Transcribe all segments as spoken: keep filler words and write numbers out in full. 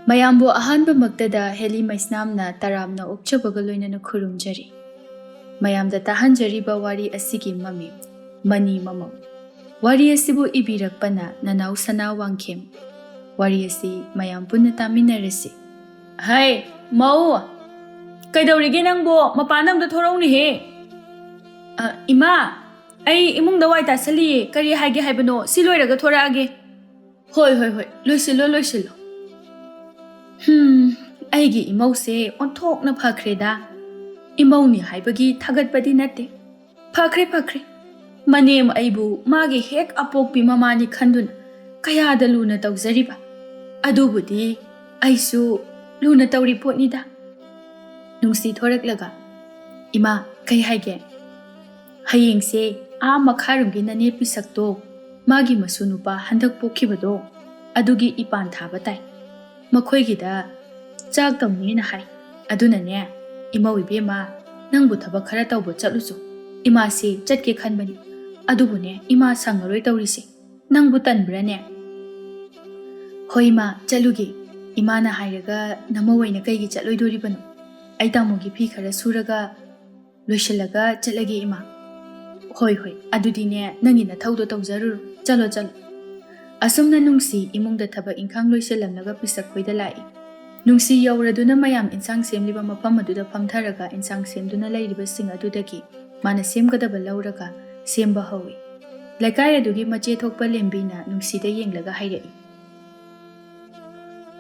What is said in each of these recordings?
ꯃꯌꯥꯝꯕꯨ ꯑꯍꯥꯟꯕꯃꯛꯇꯗ ꯍꯦꯂꯤ ꯃꯩꯁꯅꯥꯝꯅ ꯇꯔꯥꯝꯅ ꯑꯣꯛꯆꯕꯒ ꯂꯣꯏꯅꯅ ꯈꯨꯔꯨꯝꯖꯔꯤ꯫ ꯃꯌꯥꯝꯗ ꯇꯥꯍꯟꯖꯔꯤꯕ ꯋꯥꯔꯤ ꯑꯁꯤꯒꯤ ꯃꯃꯤꯡ ꯃꯅꯤ ꯃꯃꯧ꯫ ꯋꯥꯔꯤ ꯑꯁꯤꯕꯨ ꯏꯕꯤꯔꯛꯄꯅ ꯅꯅꯥꯎ ꯁꯅꯥ ꯋꯥꯡꯈꯦꯝ꯫ ꯋꯥꯔꯤ ꯑꯁꯤ ꯃꯌꯥꯝ ꯄꯨꯟꯅ ꯇꯥꯃꯤꯟꯅꯔꯁꯤ꯫ ꯍꯩ, ꯃꯧ! ꯀꯩꯗꯧꯔꯤꯒꯦ ꯅꯪꯕꯣ? ꯃꯄꯥꯟꯗ ꯑꯝꯇ ꯊꯣꯔꯛꯎꯅꯦꯍꯦ꯫ ꯑ, ꯏꯃꯥ, ꯑꯩ ꯏꯃꯨꯡꯗ ꯋꯥꯏ ꯇꯥꯁꯜꯂꯤꯌꯦ꯫ ꯀꯔꯤ ꯍꯥꯏꯒꯦ ꯍꯥꯏꯕꯅꯣ? ꯁꯤ ꯂꯣꯏꯔꯒ ꯊꯣꯔꯛꯑꯒꯦ꯫ ꯍꯣꯏ, ꯍꯣꯏ, ꯍꯣꯏ, ꯂꯣꯏꯁꯤꯜꯂꯣ, ꯂꯣꯏꯁꯤꯜꯂꯣ꯫ ꯍꯝ, ꯑꯩꯒꯤ ꯏꯃꯧꯁꯦ ꯑꯣꯟꯊꯣꯛꯅ ꯐꯈ꯭ꯔꯦꯗ꯫ ꯏꯃꯧꯅꯤ ꯍꯥꯏꯕꯒꯤ ꯊꯥꯒꯠꯄꯗꯤ ꯅꯠꯇꯦ꯫ ꯐꯈ꯭ꯔꯦ, ꯐꯈ꯭ꯔꯦ꯫ ꯃꯅꯦꯝ ꯑꯩꯕꯨ ꯃꯥꯒꯤ ꯍꯦꯛ ꯑꯄꯣꯛꯄꯤ ꯃꯃꯥꯅꯤ ꯈꯟꯗꯨꯅ ꯀꯌꯥꯗ ꯂꯨꯅ ꯇꯧꯖꯔꯤꯕ꯫ ꯑꯗꯨꯕꯨꯗꯤ ꯑꯩꯁꯨ ꯂꯨꯅ ꯇꯧꯔꯤ ꯄꯣꯠꯅꯤꯗ꯫ ꯅꯨꯡꯁꯤ ꯊꯣꯔꯛꯂꯒ, "ꯏꯃꯥ, ꯀꯩ ꯍꯥꯏꯒꯦ? ꯍꯌꯦꯡꯁꯦ ꯑꯥ ꯃꯈꯥꯔꯣꯝꯒꯤ ꯅꯅꯦ ꯄꯤꯁꯛꯇꯣ, ꯃꯥꯒꯤ ꯃꯁꯨ ꯅꯨꯄꯥ ꯍꯟꯗꯛ ꯄꯣꯛꯈꯤꯕꯗꯣ, ꯑꯗꯨꯒꯤ ꯏꯄꯥꯟ ꯊꯥꯕ ꯇꯥꯏ꯫ ꯃꯈꯣꯏꯒꯤꯗ ꯆꯥꯛ ꯇꯧꯅꯦꯅ ꯍꯥꯏ꯫ ꯑꯗꯨꯅꯅꯦ, ꯏꯃꯧ ꯏꯕꯦꯝꯃ, ꯅꯪꯕꯨ ꯊꯕꯛ ꯈꯔ ꯇꯧꯕ ꯆꯠꯂꯨꯆꯣ꯫ ꯏꯃꯥꯁꯦ ꯆꯠꯀꯦ ꯈꯟꯕꯅꯤ, ꯑꯗꯨꯕꯨꯅꯦ, ꯏꯃꯥ ꯁꯪꯉꯔꯣꯏ ꯇꯧꯔꯤꯁꯦ꯫ ꯅꯪꯕꯨ ꯇꯟꯕ꯭ꯔꯥꯅꯦ?" "ꯍꯣꯏ ꯏꯃꯥ, ꯆꯠꯂꯨꯒꯦ꯫ ꯏꯃꯥꯅ ꯍꯥꯏꯔꯒ ꯅꯃꯧ ꯑꯣꯏꯅ ꯀꯩꯒꯤ ꯆꯠꯂꯣꯏꯗꯣꯔꯤꯕꯅꯣ? ꯑꯩ ꯇꯥꯃꯣꯒꯤ ꯐꯤ ꯈꯔ ꯁꯨꯔꯒ ꯂꯣꯏꯁꯤꯜꯂꯒ ꯆꯠꯂꯒꯦ ꯏꯃꯥ꯫" "ꯍꯣꯏ, ꯍꯣꯏ, ꯑꯗꯨꯗꯤꯅꯦ, ꯅꯪꯒꯤ ꯅꯊꯧꯗꯣ ꯇꯧꯖꯔꯨꯔꯣ꯫ ꯆꯠꯂꯣ, ꯆꯠꯂꯣ꯫" ꯑꯁꯨꯝꯅ ꯅꯨꯡꯁꯤ ꯏꯃꯨꯡꯗ ꯊꯕꯛ ꯏꯪꯈꯥꯡ ꯂꯣꯏꯁꯤꯜꯂꯝꯂꯒ ꯄꯤꯁꯛ ꯈꯣꯏꯗ ꯂꯥꯛꯏ꯫ ꯅꯨꯡꯁꯤ ꯌꯧꯔꯗꯨꯅ ꯃꯌꯥꯝ ꯏꯟꯁꯥꯡ ꯁꯦꯝꯂꯤꯕ ꯃꯐꯝ ꯑꯗꯨꯗ ꯐꯝꯊꯔꯒ ꯏꯟꯁꯥꯡ ꯁꯦꯝꯗꯨꯅ ꯂꯩꯔꯤꯕꯁꯤꯡ ꯑꯗꯨꯗꯒꯤ ꯃꯥꯅ ꯁꯦꯝꯒꯗꯕ ꯂꯧꯔꯒ ꯁꯦꯝꯕ ꯍꯧꯏ꯫ ꯂꯩꯀꯥꯏ ꯑꯗꯨꯒꯤ ꯃꯆꯦ ꯊꯣꯛꯄ ꯂꯦꯝꯕꯤꯅ ꯅꯨꯡꯁꯤꯗ ꯌꯦꯡꯂꯒ ꯍꯥꯏꯔꯛꯏ,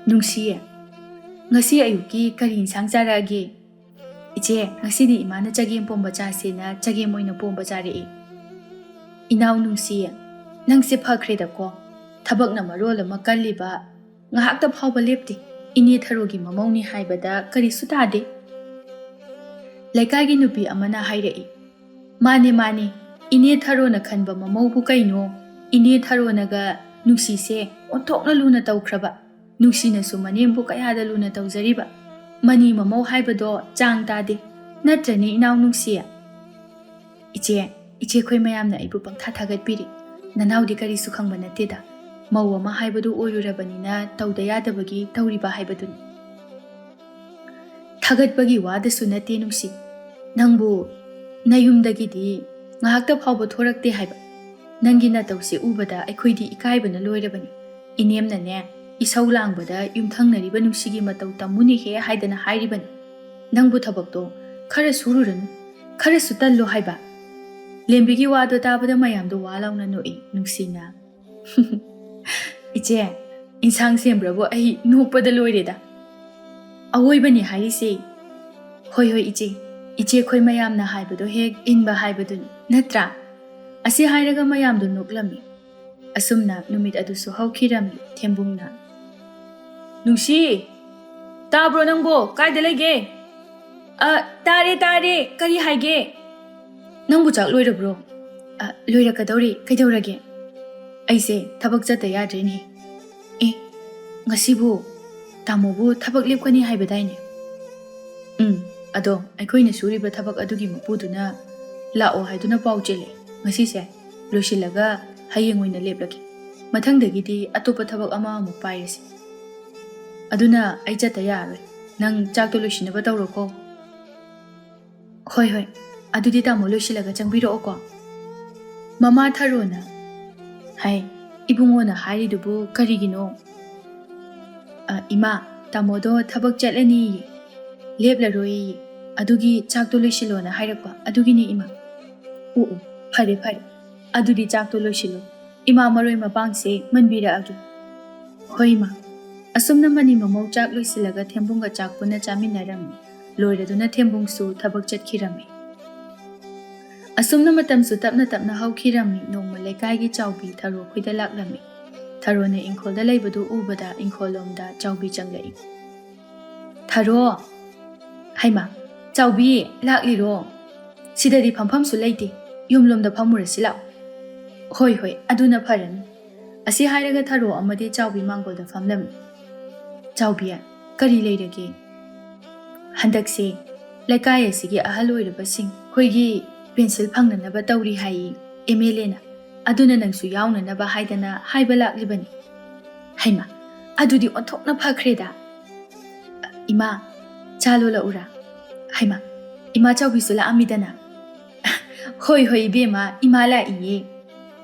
"ꯅꯨꯡꯁꯤ, ꯉꯁꯤ ꯑꯌꯨꯛꯀꯤ ꯀꯔꯤ ꯏꯟꯁꯥꯡ ꯆꯥꯔꯛꯑꯒꯦ?" "ꯏꯆꯦ, ꯉꯁꯤꯗꯤ ꯏꯃꯥꯅ ꯆꯒꯦꯝ ꯄꯣꯝꯕ ꯆꯥꯁꯦꯅ ꯆꯒꯦꯝ ꯑꯣꯏꯅ ꯄꯣꯝꯕ ꯆꯥꯔꯛꯏ꯫" "ꯏꯅꯥꯎ ꯅꯨꯡꯁꯤ, ꯅꯪꯁꯦ ꯐꯈ꯭ꯔꯦꯗꯀꯣ꯫ ꯊꯕꯛꯅ ꯃꯔꯣꯜ ꯑꯃ ꯀꯜꯂꯤꯕ, ꯉꯥꯏꯍꯥꯛꯇ ꯐꯥꯎꯕ ꯂꯦꯞꯇꯦ꯫ ꯏꯅꯦ ꯊꯔꯣꯒꯤ ꯃꯃꯧꯅꯤ ꯍꯥꯏꯕꯗ ꯀꯔꯤꯁꯨ ꯇꯥꯗꯦ꯫" ꯂꯩꯀꯥꯏꯒꯤ ꯅꯨꯄꯤ ꯑꯃꯅ ꯍꯥꯏꯔꯛꯏ, "ꯃꯥꯅꯦ, ꯃꯥꯅꯦ, ꯏꯅꯦ ꯊꯔꯣꯅ ꯈꯟꯕ ꯃꯃꯧꯕꯨ ꯀꯩꯅꯣ? ꯏꯅꯦ ꯊꯔꯣꯅꯒ ꯅꯨꯡꯁꯤꯁꯦ ꯑꯣꯟꯊꯣꯛꯅ ꯂꯨꯅ ꯇꯧꯈ꯭ꯔꯕ꯫ ꯅꯨꯡꯁꯤꯅꯁꯨ ꯃꯅꯦꯝꯕꯨ ꯀꯌꯥꯗ ꯂꯨꯅ ꯇꯧꯖꯔꯤꯕ꯫ ꯃꯅꯤ ꯃꯃꯧ ꯍꯥꯏꯕꯗꯣ ꯆꯥꯡ ꯇꯥꯗꯦ꯫ ꯅꯠꯇ꯭ꯔꯅꯦ, ꯏꯅꯥꯎ ꯅꯨꯡꯁꯤ?" "ꯏꯆꯦ, ꯏꯆꯦꯈꯣꯏ ꯃꯌꯥꯝꯅ ꯑꯩꯕꯨ ꯄꯪꯊꯥ ꯊꯥꯒꯠꯄꯤꯔꯤ꯫ ꯅꯅꯥꯎꯗꯤ ꯀꯔꯤꯁꯨ ꯈꯪꯕ ꯅꯠꯇꯦꯗ꯫ ꯃꯧ ꯑꯃ ꯍꯥꯏꯕꯗꯨ ꯑꯣꯏꯔꯨꯔꯕꯅꯤꯅ ꯇꯧꯗ ꯌꯥꯗꯕꯒꯤ ꯇꯧꯔꯤꯕ ꯍꯥꯏꯕꯗꯨꯅꯤ꯫ ꯊꯥꯒꯠꯄꯒꯤ ꯋꯥꯗꯁꯨ ꯅꯠꯇꯦ ꯅꯨꯡꯁꯤ, ꯅꯪꯕꯨ ꯅꯌꯨꯝꯗꯒꯤꯗꯤ ꯉꯥꯏꯍꯥꯛꯇ ꯐꯥꯎꯕ ꯊꯣꯔꯛꯇꯦ ꯍꯥꯏꯕ꯫ ꯅꯪꯒꯤ ꯅꯇꯧꯁꯦ ꯎꯕꯗ ꯑꯩꯈꯣꯏꯗꯤ ꯏꯀꯥꯏꯕꯅ ꯂꯣꯏꯔꯕꯅꯤ꯫ ꯏꯅꯦꯝꯅꯅꯦ, ꯏꯁꯧ ꯂꯥꯡꯕꯗ ꯌꯨꯝꯊꯪꯅꯔꯤꯕ ꯅꯨꯡꯁꯤꯒꯤ ꯃꯇꯧ ꯇꯝꯃꯨꯅꯦꯍꯦ ꯍꯥꯏꯗꯅ ꯍꯥꯏꯔꯤꯕꯅꯤ꯫ ꯅꯪꯕꯨ ꯊꯕꯛꯇꯣ ꯈꯔ ꯁꯨꯔꯨꯔꯅꯨ, ꯈꯔꯁꯨ ꯇꯜꯂꯨ ꯍꯥꯏꯕ꯫ ꯂꯦꯝꯕꯤꯒꯤ ꯋꯥꯗꯣ ꯇꯥꯕꯗ ꯃꯌꯥꯝꯗꯣ ꯋꯥ ꯂꯥꯎꯅ ꯅꯣꯛꯏ ꯅꯨꯡꯁꯤꯅ꯫ "ꯏꯆꯦ, ꯏꯟꯁꯥꯡ ꯁꯦꯝꯕ꯭ꯔꯕꯨ ꯑꯩ ꯅꯣꯛꯄꯗ ꯂꯣꯏꯔꯦꯗ꯫ ꯑꯋꯣꯏꯕꯅꯤ ꯍꯥꯏꯔꯤꯁꯦ꯫ ꯍꯣꯏ, ꯍꯣꯏ, ꯏꯆꯦ, ꯏꯆꯦ ꯈꯣꯏ ꯃꯌꯥꯝꯅ ꯍꯥꯏꯕꯗꯣ ꯍꯦꯛ ꯏꯟꯕ ꯍꯥꯏꯕꯗꯨꯅꯤ, ꯅꯠꯇ꯭ꯔꯥ?" ꯑꯁꯤ ꯍꯥꯏꯔꯒ ꯃꯌꯥꯝꯗꯣ ꯅꯣꯛꯂꯝꯃꯤ꯫ ꯑꯁꯨꯝꯅ ꯅꯨꯃꯤꯠ ꯑꯗꯨꯁꯨ ꯍꯧꯈꯤꯔꯝꯃꯤ꯫ ꯊꯦꯝꯕꯨꯡꯅ, "ꯅꯨꯡꯁꯤ, ꯇꯥꯕ꯭ꯔꯣ ꯅꯪꯕꯣ? ꯀꯥꯏꯗ ꯂꯩꯒꯦ?" "ꯑ, ꯇꯥꯔꯦ, ꯇꯥꯔꯦ꯫ ꯀꯔꯤ ꯍꯥꯏꯒꯦ?" "ꯅꯪꯕꯨ ꯆꯥꯛ ꯂꯣꯏꯔꯕ꯭ꯔꯣ?" "ꯑ, ꯂꯣꯏꯔꯛꯀꯗꯧꯔꯦ꯫ ꯀꯩꯗꯧꯔꯒꯦ?" "ꯑꯩꯁꯦ ꯊꯕꯛ ꯆꯠꯇ ꯌꯥꯗ꯭ꯔꯦꯅꯦ꯫" "ꯑꯦ, ꯉꯁꯤꯕꯨ ꯇꯥꯃꯣꯕꯨ ꯊꯕꯛ ꯂꯦꯞꯀꯅꯤ ꯍꯥꯏꯕꯗꯥꯏꯅꯦ?" "ꯎꯝ, ꯑꯗꯣ ꯑꯩꯈꯣꯏꯅ ꯁꯨꯔꯤꯕ ꯊꯕꯛ ꯑꯗꯨꯒꯤ ꯃꯄꯨꯗꯨꯅ ꯂꯥꯛꯑꯣ ꯍꯥꯏꯗꯨꯅ ꯄꯥꯎ ꯆꯦꯜꯂꯛꯑꯦ꯫ ꯉꯁꯤꯁꯦ ꯂꯣꯏꯁꯤꯜꯂꯒ ꯍꯌꯦꯡ ꯑꯣꯏꯅ ꯂꯦꯞꯂꯒꯦ꯫ ꯃꯊꯪꯗꯒꯤꯗꯤ ꯑꯇꯣꯞꯄ ꯊꯕꯛ ꯑꯃ ꯑꯃꯨꯛ ꯄꯥꯏꯔꯁꯤ꯫ ꯑꯗꯨꯅ ꯑꯩ ꯆꯠꯇ ꯌꯥꯔꯔꯣꯏ꯫ ꯅꯪ ꯆꯥꯛꯇꯣ ꯂꯣꯏꯁꯤꯟꯅꯕ ꯇꯧꯔꯣꯀꯣ꯫" "ꯍꯣꯏ, ꯍꯣꯏ꯫ ꯑꯗꯨꯗꯤ ꯇꯥꯃꯣ ꯂꯣꯏꯁꯤꯜꯂꯒ ꯆꯪꯕꯤꯔꯛꯑꯣꯀꯣ꯫" ꯃꯃꯥ ꯊꯔꯣꯅ, "ꯍꯥꯏ, ꯏꯕꯨꯡꯉꯣꯅ ꯍꯥꯏꯔꯤꯗꯨꯕꯨ ꯀꯔꯤꯒꯤꯅꯣ?" "ꯑ, ꯏꯃꯥ, ꯇꯥꯃꯣꯗꯣ ꯊꯕꯛ ꯆꯠꯂꯅꯤꯌꯦ, ꯂꯦꯞꯂꯔꯣꯏꯌꯦ꯫ ꯑꯗꯨꯒꯤ ꯆꯥꯛꯇꯣ ꯂꯣꯏꯁꯤꯜꯂꯣꯅ ꯍꯥꯏꯔꯛꯄ, ꯑꯗꯨꯒꯤꯅꯦ ꯏꯃꯥ꯫" "ꯑꯣ, ꯑꯣ, ꯐꯔꯦ, ꯐꯔꯦ꯫ ꯑꯗꯨꯗꯤ ꯆꯥꯛꯇꯣ ꯂꯣꯏꯁꯤꯜꯂꯣ꯫ ꯏꯃꯥ ꯃꯔꯣꯏ ꯃꯄꯥꯡꯁꯦ ꯃꯟꯕꯤꯔꯛꯑꯒꯦ꯫" "ꯍꯣꯏ, ꯏꯃꯥ꯫" ꯑꯁꯨꯝꯅ ꯃꯅꯤ ꯃꯃꯧ ꯆꯥꯛ ꯂꯣꯏꯁꯤꯜꯂꯒ ꯊꯦꯝꯕꯨꯡꯒ ꯆꯥꯛ ꯄꯨꯟꯅ ꯆꯥꯃꯤꯟꯅꯔꯝꯃꯤ꯫ ꯂꯣꯏꯔꯗꯨꯅ ꯊꯦꯝꯕꯨꯡꯁꯨ ꯊꯕꯛ ꯆꯠꯈꯤꯔꯝꯃꯤ꯫ ꯑꯁꯨꯝꯅ ꯃꯇꯝꯁꯨ ꯇꯞꯅ ꯇꯞꯅ ꯍꯧꯈꯤꯔꯝꯃꯤ꯫ ꯅꯣꯡꯃ ꯂꯩꯀꯥꯏꯒꯤ ꯆꯥꯎꯕꯤ ꯊꯔꯣ ꯈꯣꯏꯗ ꯂꯥꯛꯂꯝꯃꯤ꯫ ꯊꯔꯣꯅ ꯏꯪꯈꯣꯜꯗ ꯂꯩꯕꯗꯨ ꯎꯕꯗ ꯏꯪꯈꯣꯜꯂꯣꯝꯗ ꯆꯥꯎꯕꯤ ꯆꯪꯂꯛꯏ꯫ "ꯊꯔꯣ!" "ꯍꯩꯃꯥ, ꯆꯥꯎꯕꯤ, ꯂꯥꯛꯂꯤꯔꯣ? ꯁꯤꯗꯗꯤ ꯐꯝꯐꯝꯁꯨ ꯂꯩꯇꯦ꯫ ꯌꯨꯝꯂꯣꯝꯗ ꯐꯝꯃꯨꯔꯁꯤ ꯂꯥꯛꯑꯣ꯫" "ꯍꯣꯏ, ꯍꯣꯏ, ꯑꯗꯨꯅ ꯐꯔꯅꯤ꯫" ꯑꯁꯤ ꯍꯥꯏꯔꯒ ꯊꯔꯣ ꯑꯃꯗꯤ ꯆꯥꯎꯕꯤ ꯃꯥꯡꯒꯣꯜꯗ ꯐꯝꯂꯝꯃꯤ꯫ "ꯆꯥꯎꯕꯤ, ꯀꯔꯤ ꯂꯩꯔꯒꯦ?" "ꯍꯟꯗꯛꯁꯦ ꯂꯩꯀꯥꯏ ꯑꯁꯤꯒꯤ ꯑꯍꯜ ꯑꯣꯏꯔꯕꯁꯤꯡ ꯑꯩꯈꯣꯏꯒꯤ ꯄꯦꯟꯁꯤꯜ ꯐꯪꯅꯅꯕ ꯇꯧꯔꯤ ꯍꯥꯏꯌꯦ ꯑꯦꯝ ꯑꯦꯜ ꯑꯦꯅ꯫ ꯑꯗꯨꯅ ꯅꯪꯁꯨ ꯌꯥꯎꯅꯅꯕ ꯍꯥꯏꯗꯅ ꯍꯥꯏꯕ ꯂꯥꯛꯂꯤꯕꯅꯤ꯫ ꯍꯩꯃꯥ, ꯑꯗꯨꯗꯤ ꯑꯣꯟꯊꯣꯛꯅ ꯐꯈ꯭ꯔꯦꯗ꯫ ꯏꯃꯥ, ꯆꯥ ꯂꯣꯜꯂꯛꯎꯔꯥ? ꯍꯩꯃꯥ, ꯏꯃꯥ ꯆꯥꯎꯕꯤꯁꯨ ꯂꯥꯛꯑꯝꯃꯤꯗꯅ꯫ ꯍꯣꯏ ꯍꯣꯏ ꯏꯕꯦꯝꯃ, ꯏꯃꯥ ꯂꯥꯛꯏꯌꯦ꯫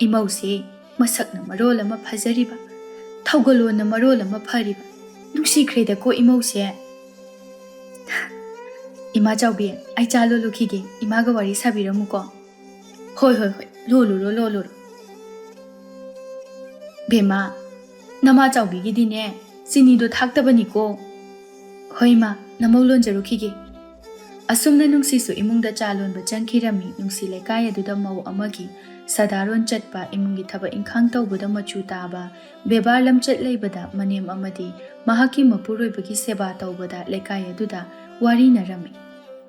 ꯏꯃꯧꯁꯦ ꯃꯁꯛꯅ ꯃꯔꯣꯜ ꯑꯃ ꯐꯖꯔꯤꯕ, ꯊꯧꯒꯜꯂꯣꯟꯅ ꯃꯔꯣꯜ ꯑꯃ ꯐꯔꯤꯕ, ꯅꯨꯡꯁꯤꯈ꯭ꯔꯦꯗꯀꯣ ꯏꯃꯧꯁꯦ꯫ ꯏꯃꯥ ꯆꯥꯎꯕꯤ, ꯑꯩ ꯆꯥ ꯂꯣꯜꯂꯨꯈꯤꯒꯦ, ꯏꯃꯥꯒ ꯋꯥꯔꯤ ꯁꯥꯕꯤꯔꯝꯃꯨꯀꯣ꯫ ꯍꯣꯏ ꯍꯣꯏ ꯍꯣꯏ, ꯂꯣꯜꯂꯨꯔꯣ ꯂꯣꯜꯂꯨꯔꯣ꯫ ꯕꯦꯝꯃ, ꯅꯃꯥ ꯆꯥꯎꯕꯤꯒꯤꯗꯤꯅꯦ ꯆꯤꯅꯤꯗꯣ ꯊꯥꯛꯇꯕꯅꯤꯀꯣ꯫ ꯍꯣꯏ ꯏꯃꯥ, ꯅꯃꯧ ꯂꯣꯟꯖꯔꯨꯈꯤꯒꯦ꯫ ꯑꯁꯨꯝꯅ ꯅꯨꯡꯁꯤꯁꯨ ꯏꯃꯨꯡꯗ ꯆꯥ ꯂꯣꯟꯕ ꯆꯪꯈꯤꯔꯝꯃꯤ꯫ ꯅꯨꯡꯁꯤ ꯂꯩꯀꯥꯏ ꯑꯗꯨꯗ ꯃꯧ ꯑꯃꯒꯤ ꯁꯥꯗꯥꯔꯣꯟ ꯆꯠꯄ, ꯏꯃꯨꯡꯒꯤ ꯊꯕꯛ ꯏꯪꯈꯥꯡ ꯇꯧꯕꯗ ꯃꯆꯨ ꯇꯥꯕ, ꯕꯦꯕꯥꯔ ꯂꯝꯆꯠ ꯂꯩꯕꯗ ꯃꯅꯦꯝ ꯑꯃꯗꯤ ꯃꯍꯥꯛꯀꯤ ꯃꯄꯨꯔꯣꯏꯕꯒꯤ ꯁꯦꯕꯥ ꯇꯧꯕꯗ ꯂꯩꯀꯥꯏ ꯑꯗꯨꯗ ꯋꯥꯔꯤꯅꯔꯝꯃꯤ꯫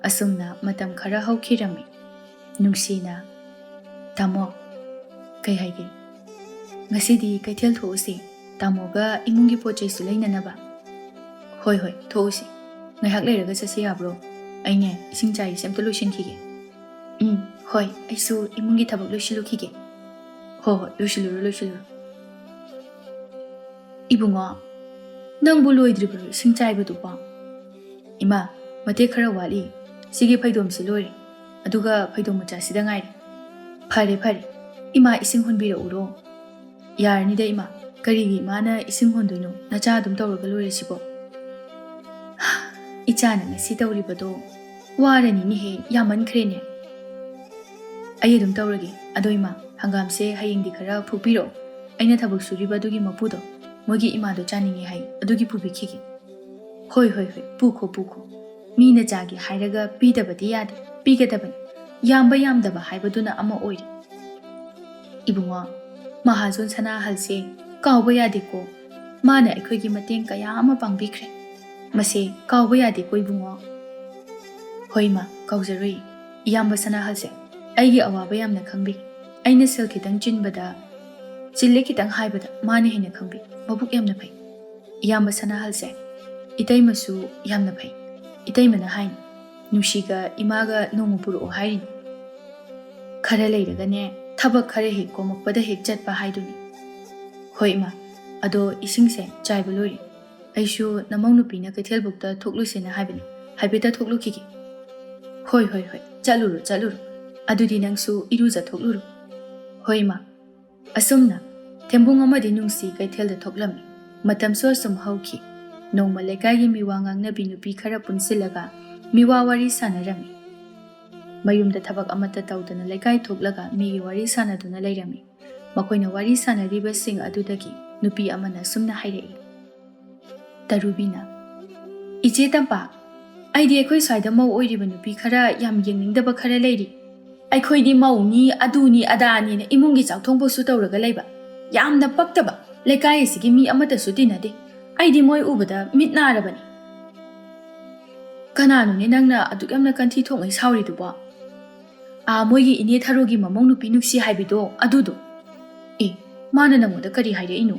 ꯑꯁꯨꯝꯅ ꯃꯇꯝ ꯈꯔ ꯍꯧꯈꯤꯔꯝꯃꯤ꯫ ꯅꯨꯡꯁꯤꯅ, "ꯇꯥꯃꯣ, ꯀꯩ ꯍꯥꯏꯒꯦ? ꯉꯁꯤꯗꯤ ꯀꯩꯊꯦꯜ ꯊꯣꯛꯎꯁꯤ, ꯇꯥꯃꯣꯒ ꯏꯃꯨꯡꯒꯤ ꯄꯣꯠ ꯆꯩꯁꯨ ꯂꯩꯅꯅꯕ꯫" "ꯍꯣꯏ ꯍꯣꯏ, ꯊꯣꯛꯎꯁꯤ꯫ ꯉꯥꯏꯍꯥꯛ ꯂꯩꯔꯒ ꯆꯠꯁꯤ ꯌꯥꯕ꯭ꯔꯣ? ꯑꯩꯅꯦ, ꯏꯁꯤꯡ ꯆꯥꯏꯔꯤꯁꯦ ꯑꯝꯇ ꯂꯣꯏꯁꯤꯟꯈꯤꯒꯦ꯫" "ꯎꯝ, ꯍꯣꯏ, ꯑꯩꯁꯨ ꯏꯃꯨꯡꯒꯤ ꯊꯕꯛ ꯂꯣꯏꯁꯤꯜꯂꯨꯈꯤꯒꯦ꯫" "ꯍꯣꯏ ꯍꯣꯏ, ꯂꯣꯏꯁꯤꯜꯂꯨꯔꯣ, ꯂꯣꯏꯁꯤꯜꯂꯨꯔꯣ꯫" "ꯏꯕꯨꯡꯉꯣ, ꯅꯪꯕꯨ ꯂꯣꯏꯗ꯭ꯔꯤꯕ꯭ꯔꯣ ꯏꯁꯤꯡ ꯆꯥꯏꯕꯗꯨꯕꯣ?" "ꯏꯃꯥ, ꯃꯇꯦꯛ ꯈꯔ ꯋꯥꯠꯂꯤ꯫ ꯁꯤꯒꯤ ꯐꯩꯗꯣꯝꯁꯤ ꯂꯣꯏꯔꯦ, ꯑꯗꯨꯒ ꯐꯩꯗꯣꯝ ꯃꯆꯥꯁꯤꯗ ꯉꯥꯏꯔꯦ꯫" "ꯐꯔꯦ, ꯐꯔꯦ, ꯏꯃꯥ ꯏꯁꯤꯡ ꯍꯣꯟꯕꯤꯔꯛꯎꯔꯣ?" "ꯌꯥꯔꯅꯤꯗ ꯏꯃꯥ, ꯀꯔꯤꯒꯤ ꯏꯃꯥꯅ ꯏꯁꯤꯡ ꯍꯣꯟꯗꯣꯏꯅꯣ? ꯅꯆꯥ ꯑꯗꯨꯝ ꯇꯧꯔꯒ ꯂꯣꯏꯔꯦ ꯁꯤꯕꯣ꯫" "ꯏꯆꯥꯅ ꯉꯁꯤ ꯇꯧꯔꯤꯕꯗꯣ ꯋꯥꯔꯅꯤꯅꯦꯍꯦ, ꯌꯥꯝꯃꯟꯈ꯭ꯔꯦꯅꯦ꯫" "ꯑꯩ ꯑꯗꯨꯝ ꯇꯧꯔꯒꯦ꯫ ꯑꯗꯣ ꯏꯃꯥ, ꯍꯪꯒꯥꯝꯁꯦ ꯍꯌꯦꯡꯗꯤ ꯈꯔ ꯐꯨꯛꯄꯤꯔꯛꯑꯣ꯫ ꯑꯩꯅ ꯊꯕꯛ ꯁꯨꯔꯤꯕ ꯑꯗꯨꯒꯤ ꯃꯄꯨꯗꯣ, ꯃꯣꯏꯒꯤ ꯏꯃꯥꯗꯣ ꯆꯥꯅꯤꯡꯉꯦ ꯍꯥꯏ, ꯑꯗꯨꯒꯤ ꯄꯨꯕꯤꯈꯤꯒꯦ꯫" "ꯍꯣꯏ, ꯍꯣꯏ, ꯍꯣꯏ, ꯄꯨꯈꯣ, ꯄꯨꯈꯣ꯫ ꯃꯤꯅ ꯆꯥꯒꯦ ꯍꯥꯏꯔꯒ ꯄꯤꯗꯕꯗꯤ ꯌꯥꯗꯦ, ꯄꯤꯒꯗꯕꯅꯤ꯫ ꯌꯥꯝꯕ ꯌꯥꯝꯗꯕ ꯍꯥꯏꯕꯗꯨꯅ ꯑꯃ ꯑꯣꯏꯔꯦ꯫" "ꯏꯕꯨꯡꯉꯣ, ꯃꯍꯥꯖꯣꯟ ꯁꯅꯥꯍꯜꯁꯦ ꯀꯥꯎꯕ ꯌꯥꯗꯦꯀꯣ꯫ ꯃꯥꯅ ꯑꯩꯈꯣꯏꯒꯤ ꯃꯇꯦꯡ ꯀꯌꯥ ꯑꯃ ꯄꯥꯡꯕꯤꯈ꯭ꯔꯦ꯫ ꯃꯁꯦ ꯀꯥꯎꯕ ꯌꯥꯗꯦꯀꯣ ꯏꯕꯨꯡꯉꯣ꯫" "ꯍꯣꯏ ꯏꯃꯥ, ꯀꯥꯎꯖꯔꯣꯏ꯫ ꯏꯌꯥꯝꯕ ꯁꯅꯥꯍꯜꯁꯦ ꯑꯩꯒꯤ ꯑꯋꯥꯕ ꯌꯥꯝꯅ ꯈꯪꯕꯤ꯫ ꯑꯩꯅ ꯁꯦꯜ ꯈꯤꯇꯪ ꯆꯤꯟꯕꯗ, ꯆꯤꯜꯂꯦ ꯈꯤꯇꯪ ꯍꯥꯏꯕꯗ ꯃꯥꯅ ꯍꯦꯟꯅ ꯈꯪꯕꯤ꯫ ꯃꯕꯨꯛ ꯌꯥꯝꯅ ꯐꯩ꯫ ꯏꯌꯥꯝꯕ ꯁꯅꯥꯍꯜꯁꯦ ꯏꯇꯩꯃꯁꯨ ꯌꯥꯝꯅ ꯐꯩ꯫ ꯏꯇꯩꯃꯅ ꯍꯥꯏꯅꯤ, ꯅꯨꯡꯁꯤꯒ ꯏꯃꯥꯒ ꯅꯣꯡꯃ ꯄꯨꯔꯛꯑꯣ ꯍꯥꯏꯔꯤꯅꯤ꯫ ꯈꯔ ꯂꯩꯔꯒꯅꯦ, ꯊꯕꯛ ꯈꯔ ꯍꯦꯛ ꯀꯣꯝꯃꯛꯄꯗ ꯍꯦꯛ ꯆꯠꯄ ꯍꯥꯏꯗꯨꯅꯤ꯫ ꯍꯣꯏ ꯏꯃꯥ, ꯑꯗꯣ ꯏꯁꯤꯡꯁꯦ ꯆꯥꯏꯕ ꯂꯣꯏꯔꯦ꯫ ꯑꯩꯁꯨ ꯅꯃꯧ ꯅꯨꯄꯤꯅ ꯀꯩꯊꯦꯜꯕꯨꯛꯇ ꯊꯣꯛꯂꯨꯁꯦꯅ ꯍꯥꯏꯕꯅꯤ, ꯍꯥꯏꯐꯦꯠꯇ ꯊꯣꯛꯂꯨꯈꯤꯒꯦ꯫ ꯍꯣꯏ ꯍꯣꯏ ꯍꯣꯏ, ꯆꯠꯂꯨꯔꯣ ꯆꯠꯂꯨꯔꯣ꯫ ꯑꯗꯨꯗꯤ ꯅꯪꯁꯨ ꯏꯔꯨꯖꯊꯣꯛꯂꯨꯔꯣ꯫ ꯍꯣꯏ ꯏꯃꯥ꯫ ꯑꯁꯨꯝꯅ ꯊꯦꯝꯕꯨꯡ ꯑꯃꯗꯤ ꯅꯨꯡꯁꯤ ꯀꯩꯊꯦꯜꯗ ꯊꯣꯛꯂꯝꯃꯤ꯫ ꯃꯇꯝꯁꯨ ꯑꯁꯨꯝ ꯍꯧꯈꯤ꯫ ꯅꯣꯡꯃ ꯂꯩꯀꯥꯏꯒꯤ ꯃꯤꯋꯥ ꯉꯥꯡꯅꯕꯤ ꯅꯨꯄꯤ ꯈꯔ ꯄꯨꯟꯁꯤꯜꯂꯒ ꯃꯤꯋꯥ ꯋꯥꯔꯤ ꯁꯥꯟꯅꯔꯝꯃꯤ꯫ ꯃꯌꯨꯝꯗ ꯊꯕꯛ ꯑꯃꯠꯇ ꯇꯧꯗꯅ ꯂꯩꯀꯥꯏ ꯊꯣꯛꯂꯒ ꯃꯤꯒꯤ ꯋꯥꯔꯤ ꯁꯥꯟꯅꯗꯨꯅ ꯂꯩꯔꯝꯃꯤ꯫ ꯃꯈꯣꯏꯅ ꯋꯥꯔꯤ ꯁꯥꯟꯅꯔꯤꯕꯁꯤꯡ ꯑꯗꯨꯗꯒꯤ ꯅꯨꯄꯤ ꯑꯃꯅ ꯑꯁꯨꯝꯅ ꯍꯥꯏꯔꯛꯏ꯫ ꯇꯔꯨꯕꯤꯅ, "ꯏꯆꯦ ꯇꯝꯄꯥꯛ, ꯑꯩꯗꯤ ꯑꯩꯈꯣꯏ ꯁ꯭ꯋꯥꯏꯗ ꯃꯧ ꯑꯣꯏꯔꯤꯕ ꯅꯨꯄꯤ ꯈꯔ ꯌꯥꯝ ꯌꯦꯡꯅꯤꯡꯗꯕ ꯈꯔ ꯂꯩꯔꯤ꯫ ꯑꯩꯈꯣꯏꯗꯤ ꯃꯧꯅꯤ, ꯑꯗꯨꯅꯤ, ꯑꯗꯥꯅꯤꯅ ꯏꯃꯨꯡꯒꯤ ꯆꯥꯛꯊꯣꯡꯐꯧꯁꯨ ꯇꯧꯔꯒ ꯂꯩꯕ꯫ ꯌꯥꯝꯅ ꯄꯛꯇꯕ꯫ ꯂꯩꯀꯥꯏ ꯑꯁꯤꯒꯤ ꯃꯤ ꯑꯃꯠꯇꯁꯨ ꯇꯤꯟꯅꯗꯦ꯫ ꯑꯩꯗꯤ ꯃꯣꯏ ꯎꯕꯗ ꯃꯤꯠ ꯅꯥꯔꯕꯅꯤ꯫" "ꯀꯅꯥꯅꯣꯅꯦ ꯅꯪꯅ ꯑꯗꯨꯛ ꯌꯥꯝꯅ ꯀꯟꯊꯤ ꯊꯣꯛꯉꯩ ꯁꯥꯎꯔꯤꯗꯨꯕꯣ?" "ꯑꯥ, ꯃꯣꯏꯒꯤ ꯏꯅꯦ ꯊꯔꯣꯒꯤ ꯃꯃꯧ ꯅꯨꯄꯤ ꯅꯨꯡꯁꯤ ꯍꯥꯏꯕꯤꯗꯣ, ꯑꯗꯨꯗꯣ꯫" "ꯑꯦ, ꯃꯥꯅ ꯅꯪꯉꯣꯟꯗ ꯀꯔꯤ ꯍꯥꯏꯔꯛꯏꯅꯣ?"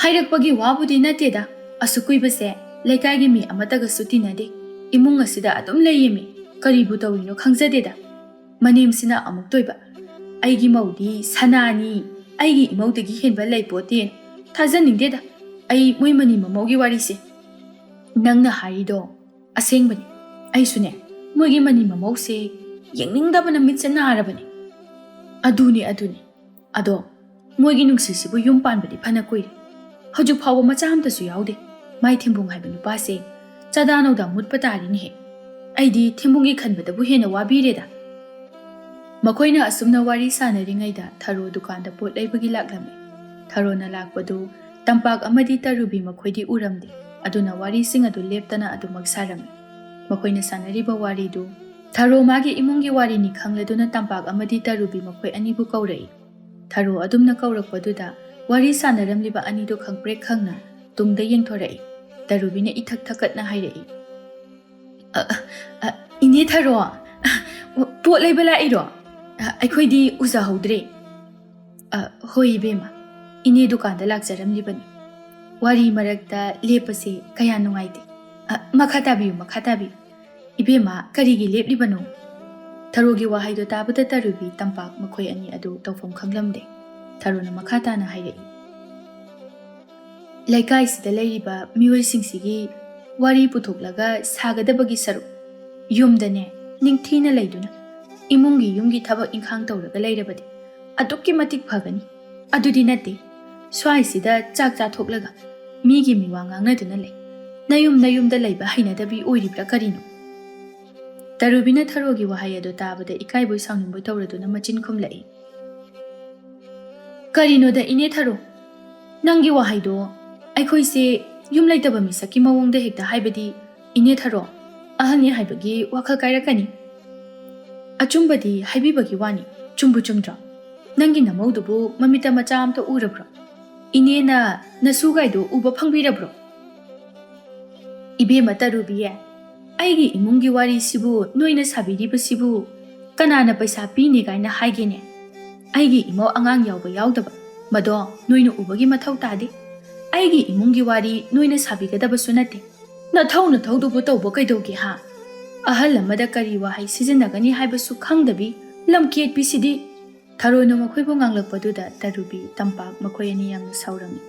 "ꯍꯥꯏꯔꯛꯄꯒꯤ ꯋꯥꯕꯨꯗꯤ ꯅꯠꯇꯦꯗ꯫ ꯑꯁꯨꯛ ꯀꯨꯏꯕꯁꯦ ꯂꯩꯀꯥꯏꯒꯤ ꯃꯤ ꯑꯃꯠꯇꯒꯁꯨ ꯇꯤꯟꯅꯗꯦ꯫ ꯏꯃꯨꯡ ꯑꯁꯤꯗ ꯑꯗꯨꯝ ꯂꯩꯌꯦꯃꯤ꯫ ꯀꯔꯤꯕꯨ ꯇꯧꯔꯤꯅꯣ ꯈꯪꯖꯗꯦꯗ꯫ ꯃꯅꯦꯝꯁꯤꯅ ꯑꯃꯨꯛꯇꯣꯏꯕ, 'ꯑꯩꯒꯤ ꯃꯧꯗꯤ ꯁꯅꯥꯅꯤ, ꯑꯩꯒꯤ ꯏꯃꯧꯗꯒꯤ ꯍꯦꯟꯕ ꯂꯩꯄꯣꯠꯇꯦ.' ꯊꯥꯖꯅꯤꯡꯗꯦꯗ ꯑꯩ ꯃꯣꯏ ꯃꯅꯤ ꯃꯃꯧꯒꯤ ꯋꯥꯔꯤꯁꯦ꯫ ꯅꯪꯅ ꯍꯥꯏꯔꯤꯗꯣ ꯑꯁꯦꯡꯕꯅꯤ꯫ ꯑꯩꯁꯨꯅꯦ, ꯃꯣꯏꯒꯤ ꯃꯅꯤ ꯃꯃꯧꯁꯦ ꯌꯦꯡꯅꯤꯡꯗꯕꯅ ꯃꯤꯠꯁꯦ ꯅꯥꯔꯕꯅꯤ꯫" "ꯑꯗꯨꯅꯤ, ꯑꯗꯨꯅꯤ꯫ ꯑꯗꯣ ꯃꯣꯏꯒꯤ ꯅꯨꯡꯁꯤꯁꯤꯕꯨ ꯌꯨꯝ ꯄꯥꯟꯕꯗꯤ ꯐꯅ ꯀꯨꯏꯔꯦ꯫ ꯍꯧꯖꯤꯛ ꯐꯥꯎꯕ ꯃꯆꯥ ꯑꯝꯇꯁꯨ ꯌꯥꯎꯗꯦ꯫ ꯃꯥꯏ ꯊꯦꯝꯕꯨꯡ ꯍꯥꯏꯕ ꯅꯨꯄꯥꯁꯦ ꯆꯥꯗꯥ ꯅꯧꯗꯥ ꯃꯨꯠꯄ ꯇꯥꯔꯦꯅꯦꯍꯦ꯫ ꯑꯩꯗꯤ ꯊꯦꯝꯕꯨꯡꯒꯤ ꯈꯟꯕꯗꯕꯨ ꯍꯦꯟꯅ ꯋꯥꯕꯤꯔꯦꯗ꯫" ꯃꯈꯣꯏꯅ ꯑꯁꯨꯝꯅ ꯋꯥꯔꯤ ꯁꯥꯟꯅꯔꯤꯉꯩꯗ ꯊꯔꯣ ꯗꯨꯀꯥꯟꯗ ꯄꯣꯠ ꯂꯩꯕꯒꯤ ꯂꯥꯛꯂꯝꯃꯤ꯫ ꯊꯔꯣꯅ ꯂꯥꯛꯄꯗꯨ ꯇꯝꯄꯥꯛ ꯑꯃꯗꯤ ꯇꯔꯨꯕꯤ ꯃꯈꯣꯏꯗꯤ ꯎꯔꯝꯗꯦ꯫ ꯑꯗꯨꯅ ꯋꯥꯔꯤꯁꯤꯡ ꯑꯗꯨ ꯂꯦꯞꯇꯅ ꯑꯗꯨꯃꯛ ꯁꯥꯔꯝꯃꯤ꯫ ꯃꯈꯣꯏꯅ ꯁꯥꯟꯅꯔꯤꯕ ꯋꯥꯔꯤꯗꯨ ꯊꯔꯣ ꯃꯥꯒꯤ ꯏꯃꯨꯡꯒꯤ ꯋꯥꯔꯤꯅꯤ ꯈꯪꯂꯗꯨꯅ ꯇꯝꯄꯥꯛ ꯑꯃꯗꯤ ꯇꯔꯨꯕꯤ ꯃꯈꯣꯏ ꯑꯅꯤꯕꯨ ꯀꯧꯔꯛꯏ꯫ ꯊꯔꯣ ꯑꯗꯨꯝꯅ ꯀꯧꯔꯛꯄꯗꯨꯗ ꯋꯥꯔꯤ ꯁꯥꯟꯅꯔꯝꯂꯤꯕ ꯑꯅꯤꯗꯨ ꯈꯪꯄ꯭ꯔꯦꯛ ꯈꯪꯅ ꯇꯨꯡꯗ ꯌꯦꯡꯊꯣꯔꯛꯏ꯫ ꯇꯔꯨꯕꯤꯅ ꯏꯊꯛ ꯊꯛꯀꯠꯅ ꯍꯥꯏꯔꯛꯏ, "ꯑ, ꯑ, ꯑ, ꯏꯅꯦ ꯊꯔꯣ, ꯑ, ꯄꯣꯠ ꯂꯩꯕ ꯂꯥꯛꯏꯔꯣ? ꯑ, ꯑꯩꯈꯣꯏꯗꯤ ꯎꯖꯍꯧꯗ꯭ꯔꯦ꯫" "ꯑ, ꯍꯣꯏ ꯏꯕꯦꯝꯃ, ꯏꯅꯦ ꯗꯨꯀꯥꯟꯗ ꯂꯥꯛꯆꯔꯝꯂꯤꯕꯅꯤ꯫ ꯋꯥꯔꯤ ꯃꯔꯛꯇ ꯂꯦꯞꯄꯁꯦ ꯀꯌꯥ ꯅꯨꯡꯉꯥꯏꯇꯦ꯫ ꯑ, ꯃꯈꯥ ꯇꯥꯕꯤꯌꯨ, ꯃꯈꯥ ꯇꯥꯕꯤꯌꯨ꯫ ꯏꯕꯦꯝꯃ, ꯀꯔꯤꯒꯤ ꯂꯦꯞꯂꯤꯕꯅꯣ?" ꯊꯔꯣꯒꯤ ꯋꯥꯍꯩꯗꯣ ꯇꯥꯕꯗ ꯇꯔꯨꯕꯤ, ꯇꯝꯄꯥꯛ ꯃꯈꯣꯏ ꯑꯅꯤ ꯑꯗꯨ ꯇꯧꯐꯝ ꯈꯪꯂꯝꯗꯦ꯫ ꯊꯔꯣꯅ ꯃꯈꯥ ꯇꯥꯅ ꯍꯥꯏꯔꯛꯏ, "ꯂꯩꯀꯥꯏꯁꯤꯗ ꯂꯩꯔꯤꯕ ꯃꯤꯑꯣꯏꯁꯤꯡꯁꯤꯒꯤ ꯋꯥꯔꯤ ꯄꯨꯊꯣꯛꯂꯒ ꯁꯥꯒꯗꯕꯒꯤ ꯁꯔꯨꯛ, ꯌꯨꯝꯗꯅꯦ ꯅꯤꯡꯊꯤꯅ ꯂꯩꯗꯨꯅ ꯏꯃꯨꯡꯒꯤ ꯌꯨꯝꯒꯤ ꯊꯕꯛ ꯏꯪꯈꯥꯡ ꯇꯧꯔꯒ ꯂꯩꯔꯕꯗꯤ ꯑꯗꯨꯛꯀꯤ ꯃꯇꯤꯛ ꯐꯒꯅꯤ꯫ ꯑꯗꯨꯗꯤ ꯅꯠꯇꯦ, ꯁ꯭ꯋꯥꯏꯁꯤꯗ ꯆꯥꯛ ꯆꯥꯊꯣꯛꯂꯒ ꯃꯤꯒꯤ ꯃꯤꯋꯥ ꯉꯥꯡꯅꯗꯨꯅ ꯂꯩ꯫ ꯅꯌꯨꯝ ꯅꯌꯨꯝꯗ ꯂꯩꯕ ꯍꯩꯅꯗꯕꯤ ꯑꯣꯏꯔꯤꯕ꯭ꯔꯥ ꯀꯔꯤꯅꯣ?" ꯇꯔꯨꯕꯤꯅ ꯊꯔꯣꯒꯤ ꯋꯥꯍꯩ ꯑꯗꯨ ꯇꯥꯕꯗ ꯏꯀꯥꯏꯕꯣꯏ ꯁꯥꯎꯅꯤꯡꯕꯣꯏ ꯇꯧꯔꯗꯨꯅ ꯃꯆꯤꯟ ꯈꯨꯝꯂꯛꯏ꯫ "ꯀꯔꯤꯅꯣꯗ ꯏꯅꯦ ꯊꯔꯣ, ꯅꯪꯒꯤ ꯋꯥꯍꯩꯗꯣ ꯑꯩꯈꯣꯏꯁꯦ ꯌꯨꯝ ꯂꯩꯇꯕ ꯃꯤꯁꯛꯀꯤ ꯃꯑꯣꯡꯗ ꯍꯦꯛꯇ ꯍꯥꯏꯕꯗꯤ, ꯏꯅꯦ ꯊꯔꯣ, ꯑꯍꯜꯅꯤ ꯍꯥꯏꯕꯒꯤ ꯋꯥꯈꯜ ꯀꯥꯏꯔꯛꯀꯅꯤ꯫ ꯑꯆꯨꯝꯕꯗꯤ ꯍꯥꯏꯕꯤꯕꯒꯤ ꯋꯥꯅꯤ, ꯆꯨꯝꯕꯨ ꯆꯨꯝꯗ꯭ꯔꯣ? ꯅꯪꯒꯤ ꯅꯃꯧꯗꯨꯕꯨ ꯃꯃꯤꯠꯇ ꯃꯆꯥ ꯑꯝꯇ ꯎꯔꯕ꯭ꯔꯣ? ꯏꯅꯦꯅ ꯅꯁꯨꯒꯥꯏꯗꯣ ꯎꯕ ꯐꯪꯕꯤꯔꯕ꯭ꯔꯣ?" "ꯏꯕꯦꯝꯃ ꯇꯔꯨꯕꯤꯌꯦ, ꯑꯩꯒꯤ ꯏꯃꯨꯡꯒꯤ ꯋꯥꯔꯤꯁꯤꯕꯨ ꯅꯣꯏꯅ ꯁꯥꯕꯤꯔꯤꯕꯁꯤꯕꯨ ꯀꯅꯥꯅ ꯄꯩꯁꯥ ꯄꯤꯅꯦ ꯀꯥꯏꯅ ꯍꯥꯏꯒꯦꯅꯦ? ꯑꯩꯒꯤ ꯏꯃꯧ ꯑꯉꯥꯡ ꯌꯥꯎꯕ ꯌꯥꯎꯗꯕ ꯃꯗꯣ ꯅꯣꯏꯅ ꯎꯕꯒꯤ ꯃꯊꯧ ꯇꯥꯗꯦ꯫ ꯑꯩꯒꯤ ꯏꯃꯨꯡꯒꯤ ꯋꯥꯔꯤ ꯅꯣꯏꯅ ꯁꯥꯕꯤꯒꯗꯕꯁꯨ ꯅꯠꯇꯦ꯫ ꯅꯊꯧ ꯅꯊꯧꯗꯨꯕꯨ ꯇꯧꯕ ꯀꯩꯗꯧꯒꯦ ꯍꯥ? ꯑꯍꯜ ꯑꯃꯗ ꯀꯔꯤ ꯋꯥꯍꯩ ꯁꯤꯖꯤꯟꯅꯒꯅꯤ ꯍꯥꯏꯕꯁꯨ ꯈꯪꯗꯕꯤ ꯂꯝꯀꯦꯠꯄꯤꯁꯤꯗꯤ!" ꯊꯔꯣꯅ ꯃꯈꯣꯏꯕꯨ ꯉꯥꯡꯂꯛꯄꯗꯨꯗ ꯇꯔꯨꯕꯤ, ꯇꯝꯄꯥꯛ ꯃꯈꯣꯏ ꯑꯅꯤ ꯌꯥꯝꯅ ꯁꯥꯎꯔꯝꯃꯤ꯫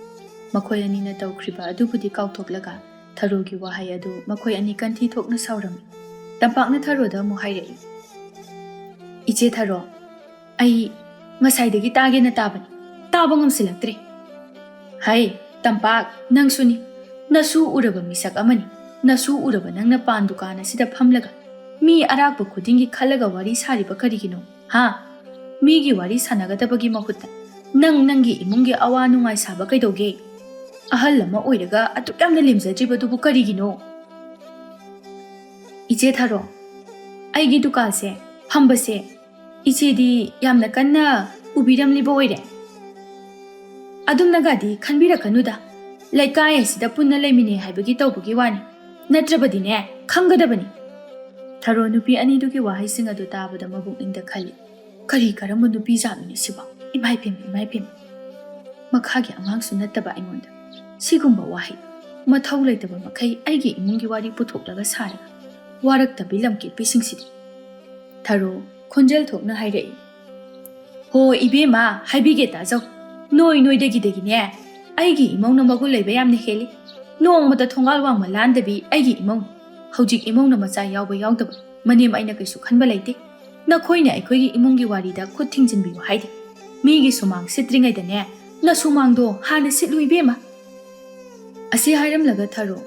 ꯃꯈꯣꯏ ꯑꯅꯤꯅ ꯇꯧꯈ꯭ꯔꯤꯕ ꯑꯗꯨꯕꯨꯗꯤ ꯀꯥꯎꯊꯣꯛꯂꯒ ꯊꯔꯣꯒꯤ ꯋꯥꯍꯩ ꯑꯗꯨ ꯃꯈꯣꯏ ꯑꯅꯤ ꯀꯟꯊꯤ ꯊꯣꯛꯅ ꯁꯥꯎꯔꯝꯃꯤ꯫ ꯇꯝꯄꯥꯛꯅ ꯊꯔꯣꯗ ꯑꯃꯨꯛ ꯍꯥꯏꯔꯛꯏ, "ꯏꯆꯦ ꯊꯔꯣ, ꯑꯩ ꯉꯁꯥꯏꯗꯒꯤ ꯇꯥꯒꯦꯅ ꯇꯥꯕꯅꯤ, ꯇꯥꯕ ꯉꯝꯁꯤꯜꯂꯛꯇ꯭ꯔꯦ꯫ ꯍꯩ, ꯇꯝꯄꯥꯛ, ꯅꯪꯁꯨꯅꯤ, ꯅꯁꯨ ꯎꯔꯕ ꯃꯤꯁꯛ ꯑꯃꯅꯤ꯫ ꯅꯁꯨ ꯎꯔꯕ ꯅꯪꯅ ꯄꯥꯟ ꯗꯨꯀꯥꯟ ꯑꯁꯤꯗ ꯐꯝꯂꯒ ꯃꯤ ꯑꯔꯥꯛꯄ ꯈꯨꯗꯤꯡꯒꯤ ꯈꯜꯂꯒ ꯋꯥꯔꯤ ꯁꯥꯔꯤꯕ ꯀꯔꯤꯒꯤꯅꯣ? ꯍꯥ? ꯃꯤꯒꯤ ꯋꯥꯔꯤ ꯁꯥꯟꯅꯒꯗꯕꯒꯤ ꯃꯍꯨꯠꯇ ꯅꯪ ꯅꯪꯒꯤ ꯏꯃꯨꯡꯒꯤ ꯑꯋꯥ ꯅꯨꯡꯉꯥꯏ ꯁꯥꯕ ꯀꯩꯗꯧꯒꯦ? ꯑꯍꯜ ꯑꯃ ꯑꯣꯏꯔꯒ ꯑꯗꯨꯛ ꯌꯥꯝꯅ ꯂꯦꯝꯖꯗ꯭ꯔꯤꯕꯗꯨꯕꯨ ꯀꯔꯤꯒꯤꯅꯣ?" "ꯏꯆꯦ ꯊꯔꯣ, ꯑꯩꯒꯤ ꯗꯨꯀꯥꯟꯁꯦ, ꯐꯝꯕꯁꯦ ꯏꯆꯦꯗꯤ ꯌꯥꯝꯅ ꯀꯟꯅ ꯎꯕꯤꯔꯝꯂꯤꯕ ꯑꯣꯏꯔꯦ꯫ ꯑꯗꯨꯝꯅꯒꯗꯤ ꯈꯟꯕꯤꯔꯛꯀꯅꯨꯗ, ꯂꯩꯀꯥꯏ ꯑꯁꯤꯗ ꯄꯨꯟꯅ ꯂꯩꯃꯤꯟꯅꯩ ꯍꯥꯏꯕꯒꯤ ꯇꯧꯕꯒꯤ ꯋꯥꯅꯤ, ꯅꯠꯇ꯭ꯔꯕꯗꯤꯅꯦ ꯈꯪꯒꯗꯕꯅꯤ꯫" ꯊꯔꯣ ꯅꯨꯄꯤ ꯑꯅꯤꯗꯨꯒꯤ ꯋꯥꯍꯩꯁꯤꯡ ꯑꯗꯨ ꯇꯥꯕꯗ ꯃꯕꯨꯛꯅꯤꯡꯗ ꯈꯜꯂꯤ, "ꯀꯔꯤ ꯀꯔꯝꯕ ꯅꯨꯄꯤ ꯖꯥꯠꯅꯣꯅꯦ ꯁꯤꯕꯣ? ꯏꯃꯥꯏ ꯄꯦꯝꯃ, ꯏꯃꯥꯏ ꯄꯦꯝꯃ!" ꯃꯈꯥꯒꯤ ꯑꯉꯥꯡꯁꯨ ꯅꯠꯇꯕ ꯑꯩꯉꯣꯟꯗ ꯁꯤꯒꯨꯝꯕ ꯋꯥꯍꯩ ꯃꯊꯧ ꯂꯩꯇꯕ ꯃꯈꯩ ꯑꯩꯒꯤ ꯏꯃꯨꯡꯒꯤ ꯋꯥꯔꯤ ꯄꯨꯊꯣꯛꯂꯒ ꯁꯥꯔꯒ ꯋꯥꯔꯛꯇꯕꯤ ꯂꯝꯀꯦꯠꯄꯤꯁꯤꯡꯁꯤꯗꯤ꯫ ꯊꯔꯣ ꯈꯣꯟꯖꯦꯜ ꯊꯣꯛꯅ ꯍꯥꯏꯔꯛꯏ꯫ "ꯍꯣ ꯏꯕꯦꯝꯃ, ꯍꯥꯏꯕꯤꯒꯦ ꯇꯥꯖꯧ꯫ ꯅꯣꯏ ꯅꯣꯏꯗꯒꯤꯗꯒꯤꯅꯦ ꯑꯩꯒꯤ ꯏꯃꯧꯅ ꯃꯒꯨꯟ ꯂꯩꯕ ꯌꯥꯝꯅ ꯍꯦꯜꯂꯤ꯫ ꯅꯣꯡꯃꯇ ꯊꯣꯡꯒꯥꯜ ꯋꯥꯡꯃ ꯂꯥꯟꯗꯕꯤ ꯑꯩꯒꯤ ꯏꯃꯧꯅꯤ꯫ ꯍꯧꯖꯤꯛ ꯏꯃꯧꯅ ꯃꯆꯥ ꯌꯥꯎꯕ ꯌꯥꯎꯗꯕ ꯃꯅꯦꯝ ꯑꯩꯅ ꯀꯩꯁꯨ ꯈꯟꯕ ꯂꯩꯇꯦ꯫ ꯅꯈꯣꯏꯅ ꯑꯩꯈꯣꯏꯒꯤ ꯏꯃꯨꯡꯒꯤ ꯋꯥꯔꯤꯗ ꯈꯨꯠ ꯊꯤꯡꯖꯤꯟꯕꯤꯌꯨ ꯍꯥꯏꯗꯦ꯫ ꯃꯤꯒꯤ ꯁꯨꯃꯥꯡ ꯁꯤꯠꯇ꯭ꯔꯤꯉꯩꯗꯅꯦ ꯅꯁꯨꯃꯥꯡꯗꯣ ꯍꯥꯟꯅ ꯁꯤꯠꯂꯨ ꯏꯕꯦꯝꯃ꯫" ꯑꯁꯤ ꯍꯥꯏꯔꯝꯂꯒ ꯊꯔꯣ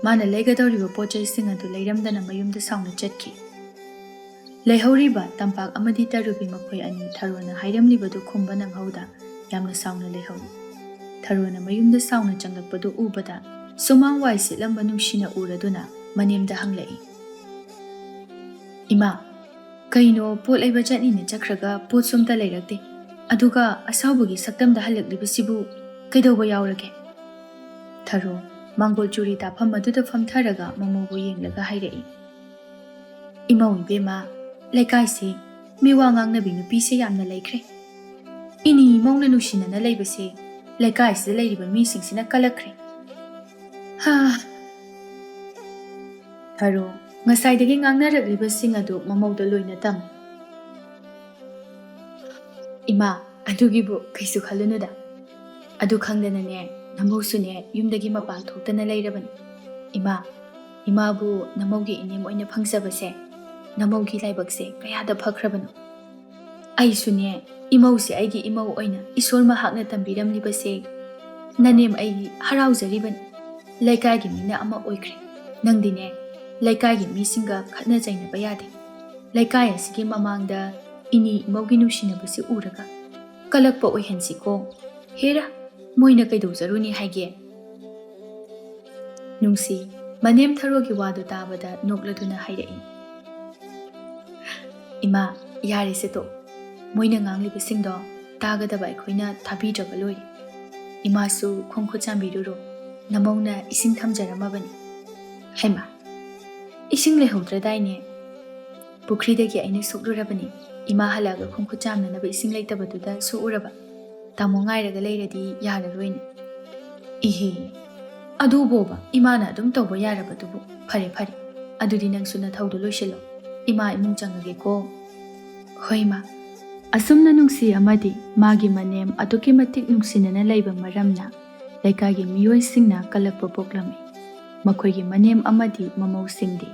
ꯃꯥꯅ ꯂꯩꯒꯗꯧꯔꯤꯕ ꯄꯣꯠ ꯆꯩꯁꯤꯡ ꯑꯗꯨ ꯂꯩꯔꯝꯗꯅ ꯃꯌꯨꯝꯗ ꯁꯥꯎꯅ ꯆꯠꯈꯤ꯫ ꯂꯩꯍꯧꯔꯤꯕ ꯇꯝꯄꯥꯛ ꯑꯃꯗꯤ ꯇꯔꯨꯕꯤ ꯃꯈꯣꯏ ꯑꯅꯤ ꯊꯔꯣꯅ ꯍꯥꯏꯔꯝꯂꯤꯕꯗꯨ ꯈꯨꯝꯕ ꯅꯪꯍꯧꯗ ꯌꯥꯝꯅ ꯁꯥꯎꯅ ꯂꯩꯍꯧꯏ꯫ ꯊꯔꯣꯅ ꯃꯌꯨꯝꯗ ꯁꯥꯎꯅ ꯆꯪꯂꯛꯄꯗꯨ ꯎꯕꯗ ꯁꯨꯃꯥꯡ ꯋꯥꯏ ꯁꯤꯠꯂꯝꯕ ꯅꯨꯡꯁꯤꯅ ꯎꯔꯗꯨꯅ ꯃꯅꯦꯝꯗ ꯍꯪꯂꯛꯏ, "ꯏꯃꯥ, ꯀꯩꯅꯣ ꯄꯣꯠ ꯂꯩꯕ ꯆꯠꯅꯤꯅ ꯆꯠꯈ꯭ꯔꯒ ꯄꯣꯠꯁꯨ ꯑꯝꯇ ꯂꯩꯔꯛꯇꯦ, ꯑꯗꯨꯒ ꯑꯁꯥꯎꯕꯒꯤ ꯁꯛꯇꯝꯗ ꯍꯜꯂꯛꯂꯤꯕꯁꯤꯕꯨ ꯀꯩꯗꯧꯕ ꯌꯥꯎꯔꯒꯦ?" ꯊꯔꯣ ꯃꯥꯡꯒꯣꯜ ꯆꯨꯔꯤ ꯇꯥꯐꯝ ꯑꯗꯨꯗ ꯐꯝꯊꯔꯒ ꯃꯃꯧꯕꯨ ꯌꯦꯡꯂꯒ ꯍꯥꯏꯔꯛꯏ, "ꯏꯃꯧ ꯏꯕꯦꯝꯃ, ꯂꯩꯀꯥꯏꯁꯤ ꯃꯤꯋꯥ ꯉꯥꯡꯅꯕꯤ ꯅꯨꯄꯤꯁꯦ ꯌꯥꯝꯅ ꯂꯩꯈ꯭ꯔꯦ꯫ ꯏꯅꯤ ꯏꯃꯧꯅ ꯅꯨꯡꯁꯤꯅꯅ ꯂꯩꯕꯁꯦ ꯂꯩꯀꯥꯏꯁꯤꯗ ꯂꯩꯔꯤꯕ ꯃꯤꯁꯤꯡꯁꯤꯅ ꯀꯜꯂꯛꯈ꯭ꯔꯦ꯫" ꯍꯥ꯫ ꯊꯔꯣ ꯉꯁꯥꯏꯗꯒꯤ ꯉꯥꯡꯅꯔꯛꯂꯤꯕꯁꯤꯡ ꯑꯗꯨ ꯃꯃꯧꯗ ꯂꯣꯏꯅ ꯇꯝꯃꯤ꯫ "ꯏꯃꯥ, ꯑꯗꯨꯒꯤꯕꯨ ꯀꯩꯁꯨ ꯈꯜꯂꯨꯅꯨꯗ꯫ ꯑꯗꯨ ꯈꯪꯗꯅꯅꯦ ꯅꯃꯧꯁꯨꯅꯦ ꯌꯨꯝꯗꯒꯤ ꯃꯄꯥꯟ ꯊꯣꯛꯇꯅ ꯂꯩꯔꯕꯅꯤ꯫ ꯏꯃꯥ, ꯏꯃꯥꯕꯨ ꯅꯃꯧꯒꯤ ꯏꯅꯦꯝ ꯑꯣꯏꯅ ꯐꯪꯖꯕꯁꯦ ꯅꯃꯧꯒꯤ ꯂꯥꯏꯕꯛꯁꯦ ꯀꯌꯥꯗ ꯐꯈ꯭ꯔꯕꯅꯣ꯫ ꯑꯩꯁꯨꯅꯦ ꯏꯃꯧꯁꯦ ꯑꯩꯒꯤ ꯏꯃꯧ ꯑꯣꯏꯅ ꯏꯁꯣꯔ ꯃꯍꯥꯛꯅ ꯇꯝꯕꯤꯔꯝꯂꯤꯕꯁꯦ ꯅꯅꯦꯝ ꯑꯩ ꯍꯔꯥꯎꯖꯔꯤꯕꯅꯤ꯫ ꯂꯩꯀꯥꯏꯒꯤ ꯃꯤꯅ ꯑꯃ ꯑꯣꯏꯈ꯭ꯔꯦ꯫ ꯅꯪꯗꯤꯅꯦ ꯂꯩꯀꯥꯏꯒꯤ ꯃꯤꯁꯤꯡꯒ ꯈꯠꯅ ꯆꯩꯅꯕ ꯌꯥꯗꯦ꯫ ꯂꯩꯀꯥꯏ ꯑꯁꯤꯒꯤ ꯃꯃꯥꯡꯗ ꯏꯅꯤ ꯏꯃꯧꯒꯤ ꯅꯨꯡꯁꯤꯅꯕꯁꯤ ꯎꯔꯒ ꯀꯂꯛꯄ ꯑꯣꯏꯍꯟꯁꯤꯀꯣ꯫ ꯍꯦꯔꯥ, ꯃꯣꯏꯅ ꯀꯩꯗꯧꯖꯔꯨꯅꯤ ꯍꯥꯏꯒꯦ?" ꯅꯨꯡꯁꯤ ꯃꯅꯦꯝ ꯊꯔꯣꯒꯤ ꯋꯥꯗꯨ ꯇꯥꯕꯗ ꯅꯣꯛꯂꯗꯨꯅ ꯍꯥꯏꯔꯛꯏ, "ꯏꯃꯥ, ꯌꯥꯔꯦꯁꯦ ꯇꯣꯛ꯫ ꯃꯣꯏꯅ ꯉꯥꯡꯂꯤꯕꯁꯤꯡꯗꯣ ꯇꯥꯒꯗꯕ ꯑꯩꯈꯣꯏꯅ ꯊꯥꯕꯤꯗ꯭ꯔꯕ ꯂꯣꯏꯔꯦ꯫ ꯏꯃꯥꯁꯨ ꯈꯣꯡ ꯈꯨꯠ ꯆꯥꯝꯕꯤꯔꯨꯔꯣ, ꯅꯃꯧꯅ ꯏꯁꯤꯡ ꯊꯝꯖꯔꯝꯃꯕꯅꯤ꯫" "ꯍꯩꯃꯥ, ꯏꯁꯤꯡ ꯂꯩꯍꯧꯗ꯭ꯔꯗꯥꯏꯅꯦ? ꯄꯨꯈ꯭ꯔꯤꯗꯒꯤ ꯑꯩꯅ ꯁꯣꯛꯂꯨꯔꯕꯅꯤ꯫ ꯏꯃꯥ ꯍꯜꯂꯛꯑꯒ ꯈꯣꯡ ꯈꯨꯠ ꯆꯥꯝꯅꯅꯕ ꯏꯁꯤꯡ ꯂꯩꯇꯕꯗꯨꯗ ꯁꯣꯛꯎꯔꯕ꯫ ꯇꯥꯃꯣ ꯉꯥꯏꯔꯒ ꯂꯩꯔꯗꯤ ꯌꯥꯔꯔꯣꯏꯅꯦ꯫" "ꯏꯍꯦ, ꯑꯗꯨꯕꯣꯕ ꯏꯃꯥꯅ ꯑꯗꯨꯝ ꯇꯧꯕ ꯌꯥꯔꯕꯗꯨꯕꯨ꯫ ꯐꯔꯦ ꯐꯔꯦ, ꯑꯗꯨꯗꯤ ꯅꯪꯁꯨ ꯅꯊꯧꯗꯣ ꯂꯣꯏꯁꯤꯜꯂꯣ꯫ "ꯏꯃꯥ, ꯏꯃꯨꯡ ꯆꯪꯉꯒꯦꯀꯣ꯫" "ꯍꯣꯏ, ꯏꯃꯥ꯫" ꯑꯁꯨꯝꯅ ꯅꯨꯡꯁꯤ ꯑꯃꯗꯤ ꯃꯥꯒꯤ ꯃꯅꯦꯝ ꯑꯗꯨꯛꯀꯤ ꯃꯇꯤꯛ ꯅꯨꯡꯁꯤꯅꯅ ꯂꯩꯕ ꯃꯔꯝꯅ ꯂꯩꯀꯥꯏꯒꯤ ꯃꯤꯑꯣꯏꯁꯤꯡꯅ ꯀꯜꯂꯛꯄ ꯄꯣꯛꯂꯝꯃꯤ꯫ ꯃꯈꯣꯏꯒꯤ ꯃꯅꯦꯝ ꯑꯃꯗꯤ ꯃꯃꯧꯁꯤꯡꯗꯤ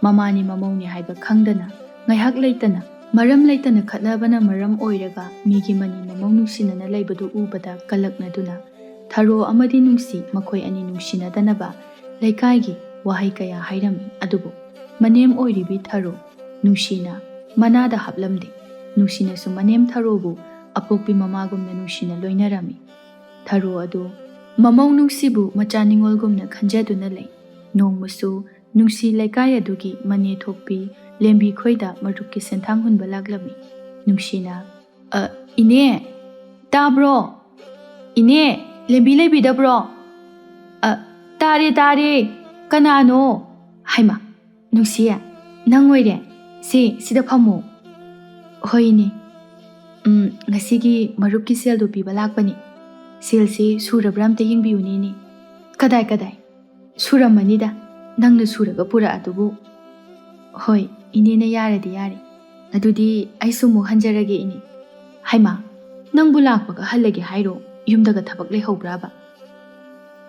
ꯃꯃꯥꯅꯤ ꯃꯃꯧꯅꯤ ꯍꯥꯏꯕ ꯈꯪꯗꯅ ꯉꯥꯏꯍꯥꯛ ꯂꯩꯇꯅ, ꯃꯔꯝ ꯂꯩꯇꯅ ꯈꯠꯅꯕꯅ ꯃꯔꯝ ꯑꯣꯏꯔꯒ ꯃꯤꯒꯤ ꯃꯅꯤ ꯃꯃꯧ ꯅꯨꯡꯁꯤꯅꯅ ꯂꯩꯕꯗꯨ ꯎꯕꯗ ꯀꯜꯂꯛꯅꯗꯨꯅ ꯊꯔꯣ ꯑꯃꯗꯤ ꯅꯨꯡꯁꯤ ꯃꯈꯣꯏ ꯑꯅꯤ ꯅꯨꯡꯁꯤꯅꯗꯅꯕ ꯂꯩꯀꯥꯏꯒꯤ ꯋꯥꯍꯩ ꯀꯌꯥ ꯍꯥꯏꯔꯝꯃꯤ꯫ ꯑꯗꯨꯕꯨ ꯃꯅꯦꯝ ꯑꯣꯏꯔꯤꯕꯤ ꯊꯔꯣ ꯅꯨꯡꯁꯤꯅ ꯃꯅꯥꯗ ꯍꯥꯞꯂꯝꯗꯦ꯫ ꯅꯨꯡꯁꯤꯅꯁꯨ ꯃꯅꯦꯝ ꯊꯔꯣꯕꯨ ꯑꯄꯣꯛꯄꯤ ꯃꯃꯥꯒꯨꯝꯅ ꯅꯨꯡꯁꯤꯅ ꯂꯣꯏꯅꯔꯝꯃꯤ꯫ ꯊꯔꯣ ꯑꯗꯨ ꯃꯃꯧ ꯅꯨꯡꯁꯤꯕꯨ ꯃꯆꯥ ꯅꯤꯉꯣꯜꯒꯨꯝꯅ ꯈꯟꯖꯗꯨꯅ ꯂꯩ꯫ ꯅꯣꯡꯃꯁꯨ ꯅꯨꯡꯁꯤ ꯂꯩꯀꯥꯏ ꯑꯗꯨꯒꯤ ꯃꯅꯦ ꯊꯣꯛꯄꯤ ꯂꯦꯝꯕꯤ ꯈꯣꯏꯗ ꯃꯔꯨꯞꯀꯤ ꯁꯦꯟꯊꯥꯡ ꯍꯨꯟꯕ ꯂꯥꯛꯂꯝꯃꯤ꯫ ꯅꯨꯡꯁꯤꯅ, "ꯑ, ꯏꯅꯦ, ꯇꯥꯕ꯭ꯔꯣ? ꯏꯅꯦ, ꯂꯦꯝꯕꯤ ꯂꯩꯕꯤꯗꯕ꯭ꯔꯣ? ꯑ, ꯇꯥꯔꯦ, ꯇꯥꯔꯦ꯫ ꯀꯅꯥꯅꯣ? ꯍꯩꯃꯥ, ꯅꯨꯡꯁꯤ, ꯅꯪ ꯑꯣꯏꯔꯦ꯫ ꯁꯤ, ꯁꯤꯗ ꯐꯝꯃꯨ꯫" "ꯍꯣꯏ, ꯏꯅꯦ꯫ ꯎꯝ, ꯉꯁꯤꯒꯤ ꯃꯔꯨꯞꯀꯤ ꯁꯦꯜꯗꯨ ꯄꯤꯕ ꯂꯥꯛꯄꯅꯤ꯫ ꯁꯦꯜꯁꯤ ꯁꯨꯔꯕ꯭ꯔꯥ ꯑꯝꯇ ꯌꯦꯡꯕꯤꯌꯨꯅꯦ, ꯏꯅꯦ꯫" "ꯀꯗꯥꯏ, ꯀꯗꯥꯏ? ꯁꯨꯔꯝꯃꯅꯤꯗ, ꯅꯪꯅ ꯁꯨꯔꯒ ꯄꯨꯔꯛꯑꯗꯨꯕꯨ꯫" "ꯍꯣꯏ, ꯏꯅꯦꯅ ꯌꯥꯔꯗꯤ ꯌꯥꯔꯦ꯫ ꯑꯗꯨꯗꯤ ꯑꯩꯁꯨ ꯑꯃꯨꯛ ꯍꯟꯖꯔꯒꯦ, ꯏꯅꯦ꯫" "ꯍꯩꯃꯥ, ꯅꯪꯕꯨ ꯂꯥꯛꯄꯒ ꯍꯜꯂꯒꯦ ꯍꯥꯏꯔꯣ? ꯌꯨꯝꯗꯒ ꯊꯕꯛ ꯂꯩꯍꯧꯕ꯭ꯔꯥꯕ?"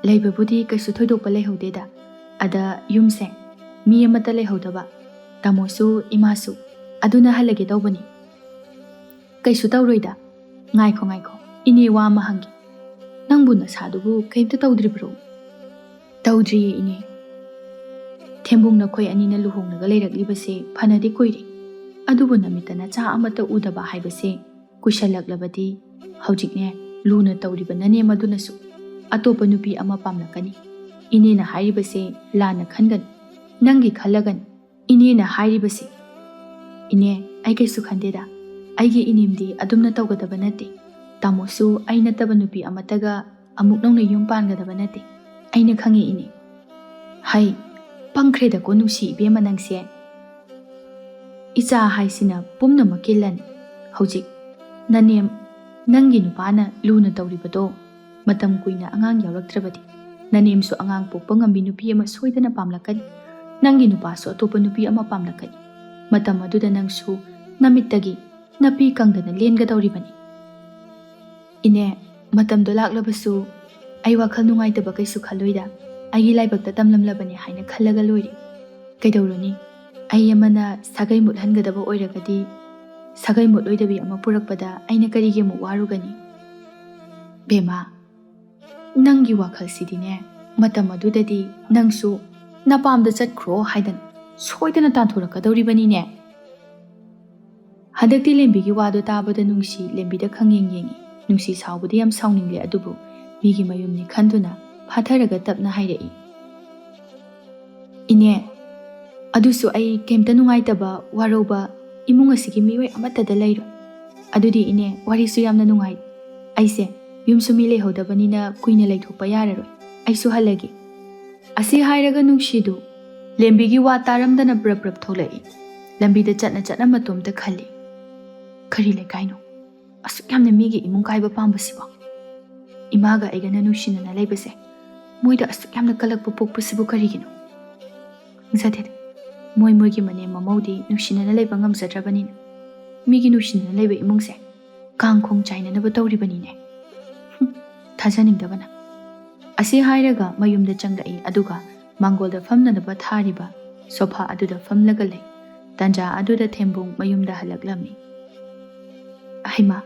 "ꯂꯩꯕꯕꯨꯗꯤ ꯀꯩꯁꯨ ꯊꯣꯏꯗꯣꯛꯄ ꯂꯩꯍꯧꯗꯦꯗ꯫ ꯑꯗ ꯌꯨꯝꯁꯦ ꯃꯤ ꯑꯃꯠꯇ ꯂꯩꯍꯧꯗꯕ꯫ ꯇꯥꯃꯣꯁꯨ ꯏꯃꯥꯁꯨ꯫ ꯑꯗꯨꯅ ꯍꯜꯂꯒꯦ ꯇꯧꯕꯅꯤ꯫" "ꯀꯩꯁꯨ ꯇꯧꯔꯣꯏꯗ꯫ ꯉꯥꯏꯈꯣ, ꯉꯥꯏꯈꯣ꯫ ꯏꯅꯦ ꯋꯥ ꯑꯃ ꯍꯪꯒꯦ꯫ ꯅꯪꯕꯨ ꯅꯁꯥꯗꯨꯕꯨ ꯀꯩꯝꯇ ꯇꯧꯗ꯭ꯔꯤꯕ꯭ꯔꯣ?" "ꯇꯧꯗ꯭ꯔꯤꯌꯦ, ꯏꯅꯦ꯫ ꯊꯦꯝꯕꯨꯡ ꯅꯈꯣꯏ ꯑꯅꯤꯅ ꯂꯨꯍꯣꯡꯂꯒ ꯂꯩꯔꯛꯂꯤꯕꯁꯦ ꯐꯅꯗꯤ ꯀꯨꯏꯔꯦ꯫ ꯑꯗꯨꯕꯨ ꯅꯃꯤꯠꯇ ꯅꯆꯥ ꯑꯃꯠꯇ ꯎꯗꯕ ꯍꯥꯏꯕꯁꯦ ꯀꯨꯏꯁꯜꯂꯛꯂꯕꯗꯤ ꯍꯧꯖꯤꯛꯅꯦ ꯂꯨꯅ ꯇꯧꯔꯤꯕ ꯅꯅꯦꯝ ꯑꯗꯨꯅꯁꯨ ꯑꯇꯣꯞꯄ ꯅꯨꯄꯤ ꯑꯃ ꯄꯥꯝꯂꯛꯀꯅꯤ꯫ ꯏꯅꯦꯅ ꯍꯥꯏꯔꯤꯕꯁꯦ ꯂꯥꯟꯅ ꯈꯟꯒꯅꯨ꯫ ꯅꯪꯒꯤ ꯈꯜꯂꯒꯅꯤ ꯏꯅꯦꯅ ꯍꯥꯏꯔꯤꯕꯁꯦ꯫" "ꯏꯅꯦ, ꯑꯩ ꯀꯩꯁꯨ ꯈꯟꯗꯦꯗ꯫ ꯑꯩꯒꯤ ꯏꯅꯦꯝꯗꯤ ꯑꯗꯨꯝꯅ ꯇꯧꯒꯗꯕ ꯅꯠꯇꯦ꯫ ꯇꯥꯃꯣꯁꯨ ꯑꯩ ꯅꯠꯇꯕ ꯅꯨꯄꯤ ꯑꯃꯠꯇꯒ ꯑꯃꯨꯛ ꯅꯧꯅ ꯌꯨꯝ ꯄꯥꯟꯒꯗꯕ ꯅꯠꯇꯦ꯫ ꯑꯩꯅ ꯈꯪꯉꯤ, ꯏꯅꯦ꯫" "ꯍꯩ, ꯄꯪꯈ꯭ꯔꯦꯗꯀꯣ ꯅꯨꯡꯁꯤ ꯏꯕꯦꯝꯃ ꯅꯪꯁꯦ꯫ ꯏꯆꯥ ꯍꯥꯏꯁꯤꯅ ꯄꯨꯝꯅꯃꯛꯀꯤ ꯂꯟ꯫ ꯍꯧꯖꯤꯛ ꯅꯅꯦꯝ, ꯅꯪꯒꯤ ꯅꯨꯄꯥꯅ ꯂꯨꯅ ꯇꯧꯔꯤꯕꯗꯣ, ꯃꯇꯝ ꯀꯨꯏꯅ ꯑꯉꯥꯡ ꯌꯥꯎꯔꯛꯇ꯭ꯔꯕꯗꯤ ꯅꯅꯦꯝꯁꯨ ꯑꯉꯥꯡ ꯄꯣꯛꯄ ꯉꯝꯕꯤ ꯅꯨꯄꯤ ꯑꯃ ꯁꯣꯏꯗꯅ ꯄꯥꯝꯂꯛꯀꯅꯤ꯫ ꯅꯪꯒꯤ ꯅꯨꯄꯥꯁꯨ ꯑꯇꯣꯞꯄ ꯅꯨꯄꯤ ꯑꯃ ꯄꯥꯝꯂꯛꯀꯅꯤ꯫ ꯃꯇꯝ ꯑꯗꯨꯗ ꯅꯪꯁꯨ ꯅꯃꯤꯠꯇꯒꯤ ꯅꯥꯄꯤ ꯀꯪꯗꯅ ꯂꯦꯟꯒꯗꯧꯔꯤꯕꯅꯤ꯫ ꯏꯅꯦ, ꯃꯇꯝꯗꯣ ꯂꯥꯛꯂꯕꯁꯨ ꯑꯩ ꯋꯥꯈꯜ ꯅꯨꯡꯉꯥꯏꯇꯕ ꯀꯩꯁꯨ ꯈꯜꯂꯣꯏꯗ, ꯑꯩꯒꯤ ꯂꯥꯏꯕꯛꯇ ꯇꯝꯂꯝꯂꯕꯅꯤ ꯍꯥꯏꯅ ꯈꯜꯂꯒ ꯂꯣꯏꯔꯦ꯫ ꯀꯩꯗꯧꯔꯨꯅꯤ, ꯑꯩ ꯑꯃꯅ ꯁꯥꯒꯩ ꯃꯨꯠꯍꯟꯒꯗꯕ ꯑꯣꯏꯔꯒꯗꯤ ꯁꯥꯒꯩ ꯃꯨꯠꯂꯣꯏꯗꯕꯤ ꯑꯃ ꯄꯨꯔꯛꯄꯗ ꯑꯩꯅ ꯀꯔꯤꯒꯤ ꯑꯃꯨꯛ ꯋꯥꯔꯨꯒꯅꯤ? ꯕꯦꯝꯃ, ꯅꯪꯒꯤ ꯋꯥꯈꯜꯁꯤꯗꯤꯅꯦ, ꯃꯇꯝ ꯑꯗꯨꯗꯗꯤ ꯅꯪꯁꯨ ꯅꯄꯥꯝꯗ ꯆꯠꯈ꯭ꯔꯣ ꯍꯥꯏꯗꯅ ꯁꯣꯏꯗꯅ ꯇꯥꯟꯊꯣꯔꯛꯀꯗꯧꯔꯤꯕꯅꯤꯅꯦ꯫ ꯍꯟꯗꯛꯇꯤ ꯂꯦꯝꯕꯤꯒꯤ ꯋꯥꯗꯣ ꯇꯥꯕꯗ ꯅꯨꯡꯁꯤ ꯂꯦꯝꯕꯤꯗ ꯈꯪꯌꯦꯡ ꯌꯦꯡꯉꯤ꯫ ꯅꯨꯡꯁꯤ ꯁꯥꯎꯕꯗꯤ ꯌꯥꯝ ꯁꯥꯎꯅꯤꯡꯂꯦ, ꯑꯗꯨꯕꯨ ꯃꯤꯒꯤ ꯃꯌꯨꯝꯅꯤ ꯈꯟꯗꯨꯅ ꯐꯥꯊꯔꯒ ꯇꯞꯅ ꯍꯥꯏꯔꯛꯏ, "ꯏꯅꯦ, ꯑꯗꯨꯁꯨ ꯑꯩ ꯀꯩꯝꯇ ꯅꯨꯡꯉꯥꯏꯇꯕ, ꯋꯥꯔꯧꯕ ꯏꯃꯨꯡ ꯑꯁꯤꯒꯤ ꯃꯤꯑꯣꯏ ꯑꯃꯠꯇꯗ ꯂꯩꯔꯣꯏ꯫ ꯑꯗꯨꯗꯤ ꯏꯅꯦ, ꯋꯥꯔꯤꯁꯨ ꯌꯥꯝꯅ ꯅꯨꯡꯉꯥꯏ꯫ ꯑꯩꯁꯦ ꯌꯨꯝꯁꯨ ꯃꯤ ꯂꯩꯍꯧꯗꯕꯅꯤꯅ ꯀꯨꯏꯅ ꯂꯩꯊꯣꯛꯄ ꯌꯥꯔꯔꯣꯏ꯫ ꯑꯩꯁꯨ ꯍꯜꯂꯒꯦ꯫" ꯑꯁꯤ ꯍꯥꯏꯔꯒ ꯅꯨꯡꯁꯤꯗꯨ ꯂꯦꯝꯕꯤꯒꯤ ꯋꯥ ꯇꯥꯔꯝꯗꯅ ꯕ꯭ꯔꯞ ꯕ꯭ꯔꯞ ꯊꯣꯛꯂꯛꯏ꯫ ꯂꯝꯕꯤꯗ ꯆꯠꯅ ꯆꯠꯅ ꯃꯇꯣꯝꯇ ꯈꯜꯂꯤ, "ꯀꯔꯤ ꯂꯩꯀꯥꯏꯅꯣ? ꯑꯁꯨꯛ ꯌꯥꯝꯅ ꯃꯤꯒꯤ ꯏꯃꯨꯡ ꯀꯥꯏꯕ ꯄꯥꯝꯕꯁꯤꯕꯣ? ꯏꯃꯥꯒ ꯑꯩꯒꯅ ꯅꯨꯡꯁꯤꯅꯅ ꯂꯩꯕꯁꯦ ꯃꯣꯏꯗ ꯑꯁꯨꯛ ꯌꯥꯝꯅ ꯀꯜꯂꯛꯄ ꯄꯣꯛꯄꯁꯤꯕꯨ ꯀꯔꯤꯒꯤꯅꯣ? ꯈꯪꯖꯗꯦꯗ꯫ ꯃꯣꯏ ꯃꯣꯏꯒꯤ ꯃꯅꯦꯝ ꯃꯃꯧꯗꯤ ꯅꯨꯡꯁꯤꯅꯅ ꯂꯩꯕ ꯉꯝꯖꯗ꯭ꯔꯕꯅꯤꯅ ꯃꯤꯒꯤ ꯅꯨꯡꯁꯤꯅꯅ ꯂꯩꯕ ꯏꯃꯨꯡꯁꯦ ꯀꯥꯡꯈꯣꯡ ꯆꯥꯏꯅꯅꯕ ꯇꯧꯔꯤꯕꯅꯤꯅꯦ꯫ ꯍꯨꯝ, ꯊꯥꯖꯅꯤꯡꯗꯕꯅ꯫" ꯑꯁꯤ ꯍꯥꯏꯔꯒ ꯃꯌꯨꯝꯗ ꯆꯪꯂꯛꯏ, ꯑꯗꯨꯒ ꯃꯥꯡꯒꯣꯜꯗ ꯐꯝꯅꯅꯕ ꯊꯥꯔꯤꯕ ꯁꯣꯐꯥ ꯑꯗꯨꯗ ꯐꯝꯂꯒ ꯂꯩ꯫ ꯇꯟꯖꯥ ꯑꯗꯨꯗ ꯊꯦꯝꯕꯨꯡ ꯃꯌꯨꯝꯗ ꯍꯜꯂꯛꯂꯝꯃꯤ꯫ "ꯍꯩꯃꯥ,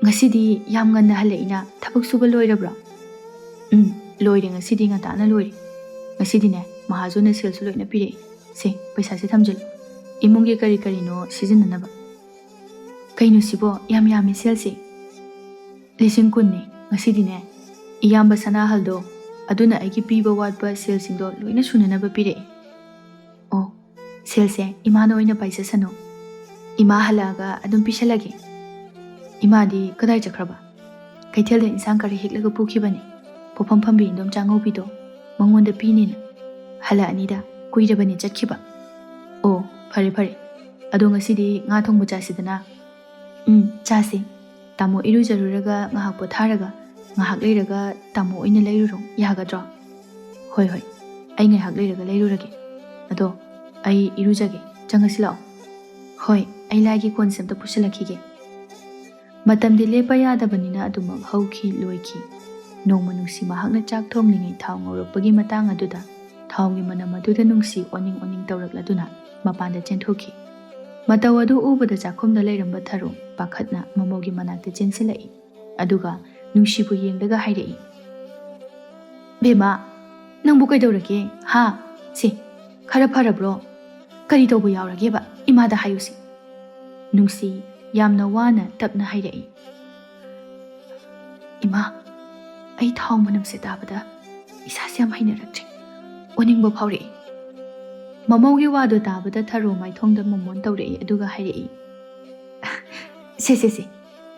ꯉꯁꯤꯗꯤ ꯌꯥꯝ ꯉꯟꯅ ꯍꯜꯂꯛꯏꯅ, ꯊꯕꯛ ꯁꯨꯕ ꯂꯣꯏꯔꯕ꯭ꯔꯣ?" "ꯎꯝ, ꯂꯣꯏꯔꯦ, ꯉꯁꯤꯗꯤ ꯉꯟꯇꯥꯅ ꯂꯣꯏꯔꯦ꯫ ꯉꯁꯤꯗꯤꯅꯦ, ꯃꯍꯥꯖꯣꯟꯅ ꯁꯦꯜꯁꯨ ꯂꯣꯏꯅ ꯄꯤꯔꯛꯏ꯫ ꯁꯦ, ꯄꯩꯁꯥꯁꯦ ꯊꯝꯖꯤꯜꯂꯨ, ꯏꯃꯨꯡꯒꯤ ꯀꯔꯤ ꯀꯔꯤꯅꯣ ꯁꯤꯖꯤꯟꯅꯅꯕ꯫" "ꯀꯩꯅꯣ ꯁꯤꯕꯣ, ꯌꯥꯝ ꯌꯥꯝꯃꯤ ꯁꯦꯜꯁꯦ꯫ ꯂꯤꯁꯤꯡ ꯀꯨꯟꯅꯤ꯫ ꯉꯁꯤꯗꯤꯅꯦ, ꯏꯌꯥꯝꯕ ꯁꯅꯥꯍꯜꯗꯣ, ꯑꯗꯨꯅ ꯑꯩꯒꯤ ꯄꯤꯕ ꯋꯥꯠꯄ ꯁꯦꯜꯁꯤꯡꯗꯣ ꯂꯣꯏꯅ ꯁꯨꯅꯅꯕ ꯄꯤꯔꯛꯑꯦ꯫" "ꯑꯣ, ꯁꯦꯜꯁꯦ ꯏꯃꯥꯅ ꯑꯣꯏꯅ ꯄꯥꯏꯖꯁꯅꯨ꯫ ꯏꯃꯥ ꯍꯜꯂꯛꯑꯒ ꯑꯗꯨꯝ ꯄꯤꯁꯜꯂꯒꯦ꯫" "ꯏꯃꯥꯗꯤ ꯀꯗꯥꯏ ꯆꯠꯈ꯭ꯔꯕ?" "ꯀꯩꯊꯦꯜꯗ ꯏꯟꯁꯥꯡ ꯈꯔ ꯍꯦꯛꯂꯒ ꯄꯨꯈꯤꯕꯅꯤ꯫ ꯄꯣꯐꯝ ꯐꯝꯕꯤ ꯏꯟꯗꯣꯝꯆꯥ ꯉꯧꯕꯤꯗꯣ, ꯃꯉꯣꯟꯗ ꯄꯤꯅꯦꯅ꯫ ꯍꯜꯂꯛꯑꯅꯤꯗ, ꯀꯨꯏꯔꯕꯅꯤ ꯆꯠꯈꯤꯕ꯫" "ꯑꯣ, ꯐꯔꯦ ꯐꯔꯦ꯫ ꯑꯗꯣ ꯉꯁꯤꯗꯤ ꯉꯥ ꯊꯣꯡꯕ ꯆꯥꯁꯤꯗꯅ꯫" "ꯎꯝ, ꯆꯥꯁꯤ꯫ ꯇꯥꯃꯣ ꯏꯔꯨꯖꯔꯨꯔꯒ ꯉꯥꯏꯍꯥꯛ ꯄꯣꯊꯥꯔꯒ ꯉꯥꯏꯍꯥꯛ ꯂꯩꯔꯒ ꯇꯥꯃꯣ ꯑꯣꯏꯅ ꯂꯩꯔꯨꯔꯣ, ꯌꯥꯒꯗ꯭ꯔꯣ?" "ꯍꯣꯏ ꯍꯣꯏ, ꯑꯩ ꯉꯥꯏꯍꯥꯛ ꯂꯩꯔꯒ ꯂꯩꯔꯨꯔꯒꯦ꯫ ꯑꯗꯣ ꯑꯩ ꯏꯔꯨꯖꯒꯦ, ꯆꯪꯉꯁꯤ ꯂꯥꯛꯑꯣ꯫" "ꯍꯣꯏ, ꯑꯩ ꯂꯥꯏꯒꯤ ꯀꯣꯟꯁꯦ ꯑꯝꯇ ꯄꯨꯁꯤꯜꯂꯛꯈꯤꯒꯦ"꯫ ꯃꯇꯝꯗꯤ ꯂꯦꯞꯄ ꯌꯥꯗꯕꯅꯤꯅ ꯑꯗꯨꯃꯛ ꯍꯧꯈꯤ ꯂꯣꯏꯈꯤ꯫ ꯅꯣꯡꯃ ꯅꯨꯡꯁꯤ ꯃꯍꯥꯛꯅ ꯆꯥꯛ ꯊꯣꯡꯂꯤꯉꯩ ꯊꯥꯎ ꯉꯧꯔꯛꯄꯒꯤ ꯃꯇꯥꯡ ꯑꯗꯨꯗ ꯊꯥꯎꯒꯤ ꯃꯅꯝ ꯑꯗꯨꯗ ꯅꯨꯡꯁꯤ ꯑꯣꯅꯤꯡ ꯑꯣꯅꯤꯡ ꯇꯧꯔꯛꯂꯗꯨꯅ ꯃꯄꯥꯟꯗ ꯆꯦꯟꯊꯣꯛꯈꯤ꯫ ꯃꯇꯧ ꯑꯗꯨ ꯎꯕꯗ ꯆꯥꯛꯈꯨꯝꯗ ꯂꯩꯔꯝꯕ ꯊꯔꯣ ꯄꯥꯈꯠꯅ ꯃꯃꯧꯒꯤ ꯃꯅꯥꯛꯇ ꯆꯦꯟꯁꯤꯜꯂꯛꯏ꯫ ꯑꯗꯨꯒ ꯅꯨꯡꯁꯤꯕꯨ ꯌꯦꯡꯂꯒ ꯍꯥꯏꯔꯛꯏ, "ꯕꯦꯝꯃ, ꯅꯪꯕꯨ ꯀꯩꯗꯧꯔꯒꯦ? ꯍꯥ? ꯁꯦ, ꯈꯔ ꯐꯔꯕ꯭ꯔꯣ? ꯀꯔꯤ ꯇꯧꯕ ꯌꯥꯎꯔꯒꯦꯕ? ꯏꯃꯥꯗ ꯍꯥꯏꯌꯨꯁꯦ"꯫ ꯅꯨꯡꯁꯤ ꯌꯥꯝꯅ ꯋꯥꯅ ꯇꯞꯅ ꯍꯥꯏꯔꯛꯏ, "ꯏꯃꯥ, ꯑꯩ ꯊꯥꯎ ꯃꯅꯝꯁꯦ ꯇꯥꯕꯗ ꯏꯁꯥꯁꯦ ꯌꯥꯝ ꯍꯩꯅꯔꯛꯇ꯭ꯔꯦ꯫ ꯑꯣꯅꯤꯡꯕ ꯐꯥꯎꯔꯛꯏ"꯫ ꯃꯃꯧꯒꯤ ꯋꯥꯗꯣ ꯇꯥꯕꯗ ꯊꯔꯣ ꯃꯥꯏꯊꯣꯡꯗ ꯃꯣꯃꯣꯟ ꯇꯧꯔꯛꯏ, ꯑꯗꯨꯒ ꯍꯥꯏꯔꯛꯏ, "ꯁꯦ, ꯁꯦ, ꯁꯦ,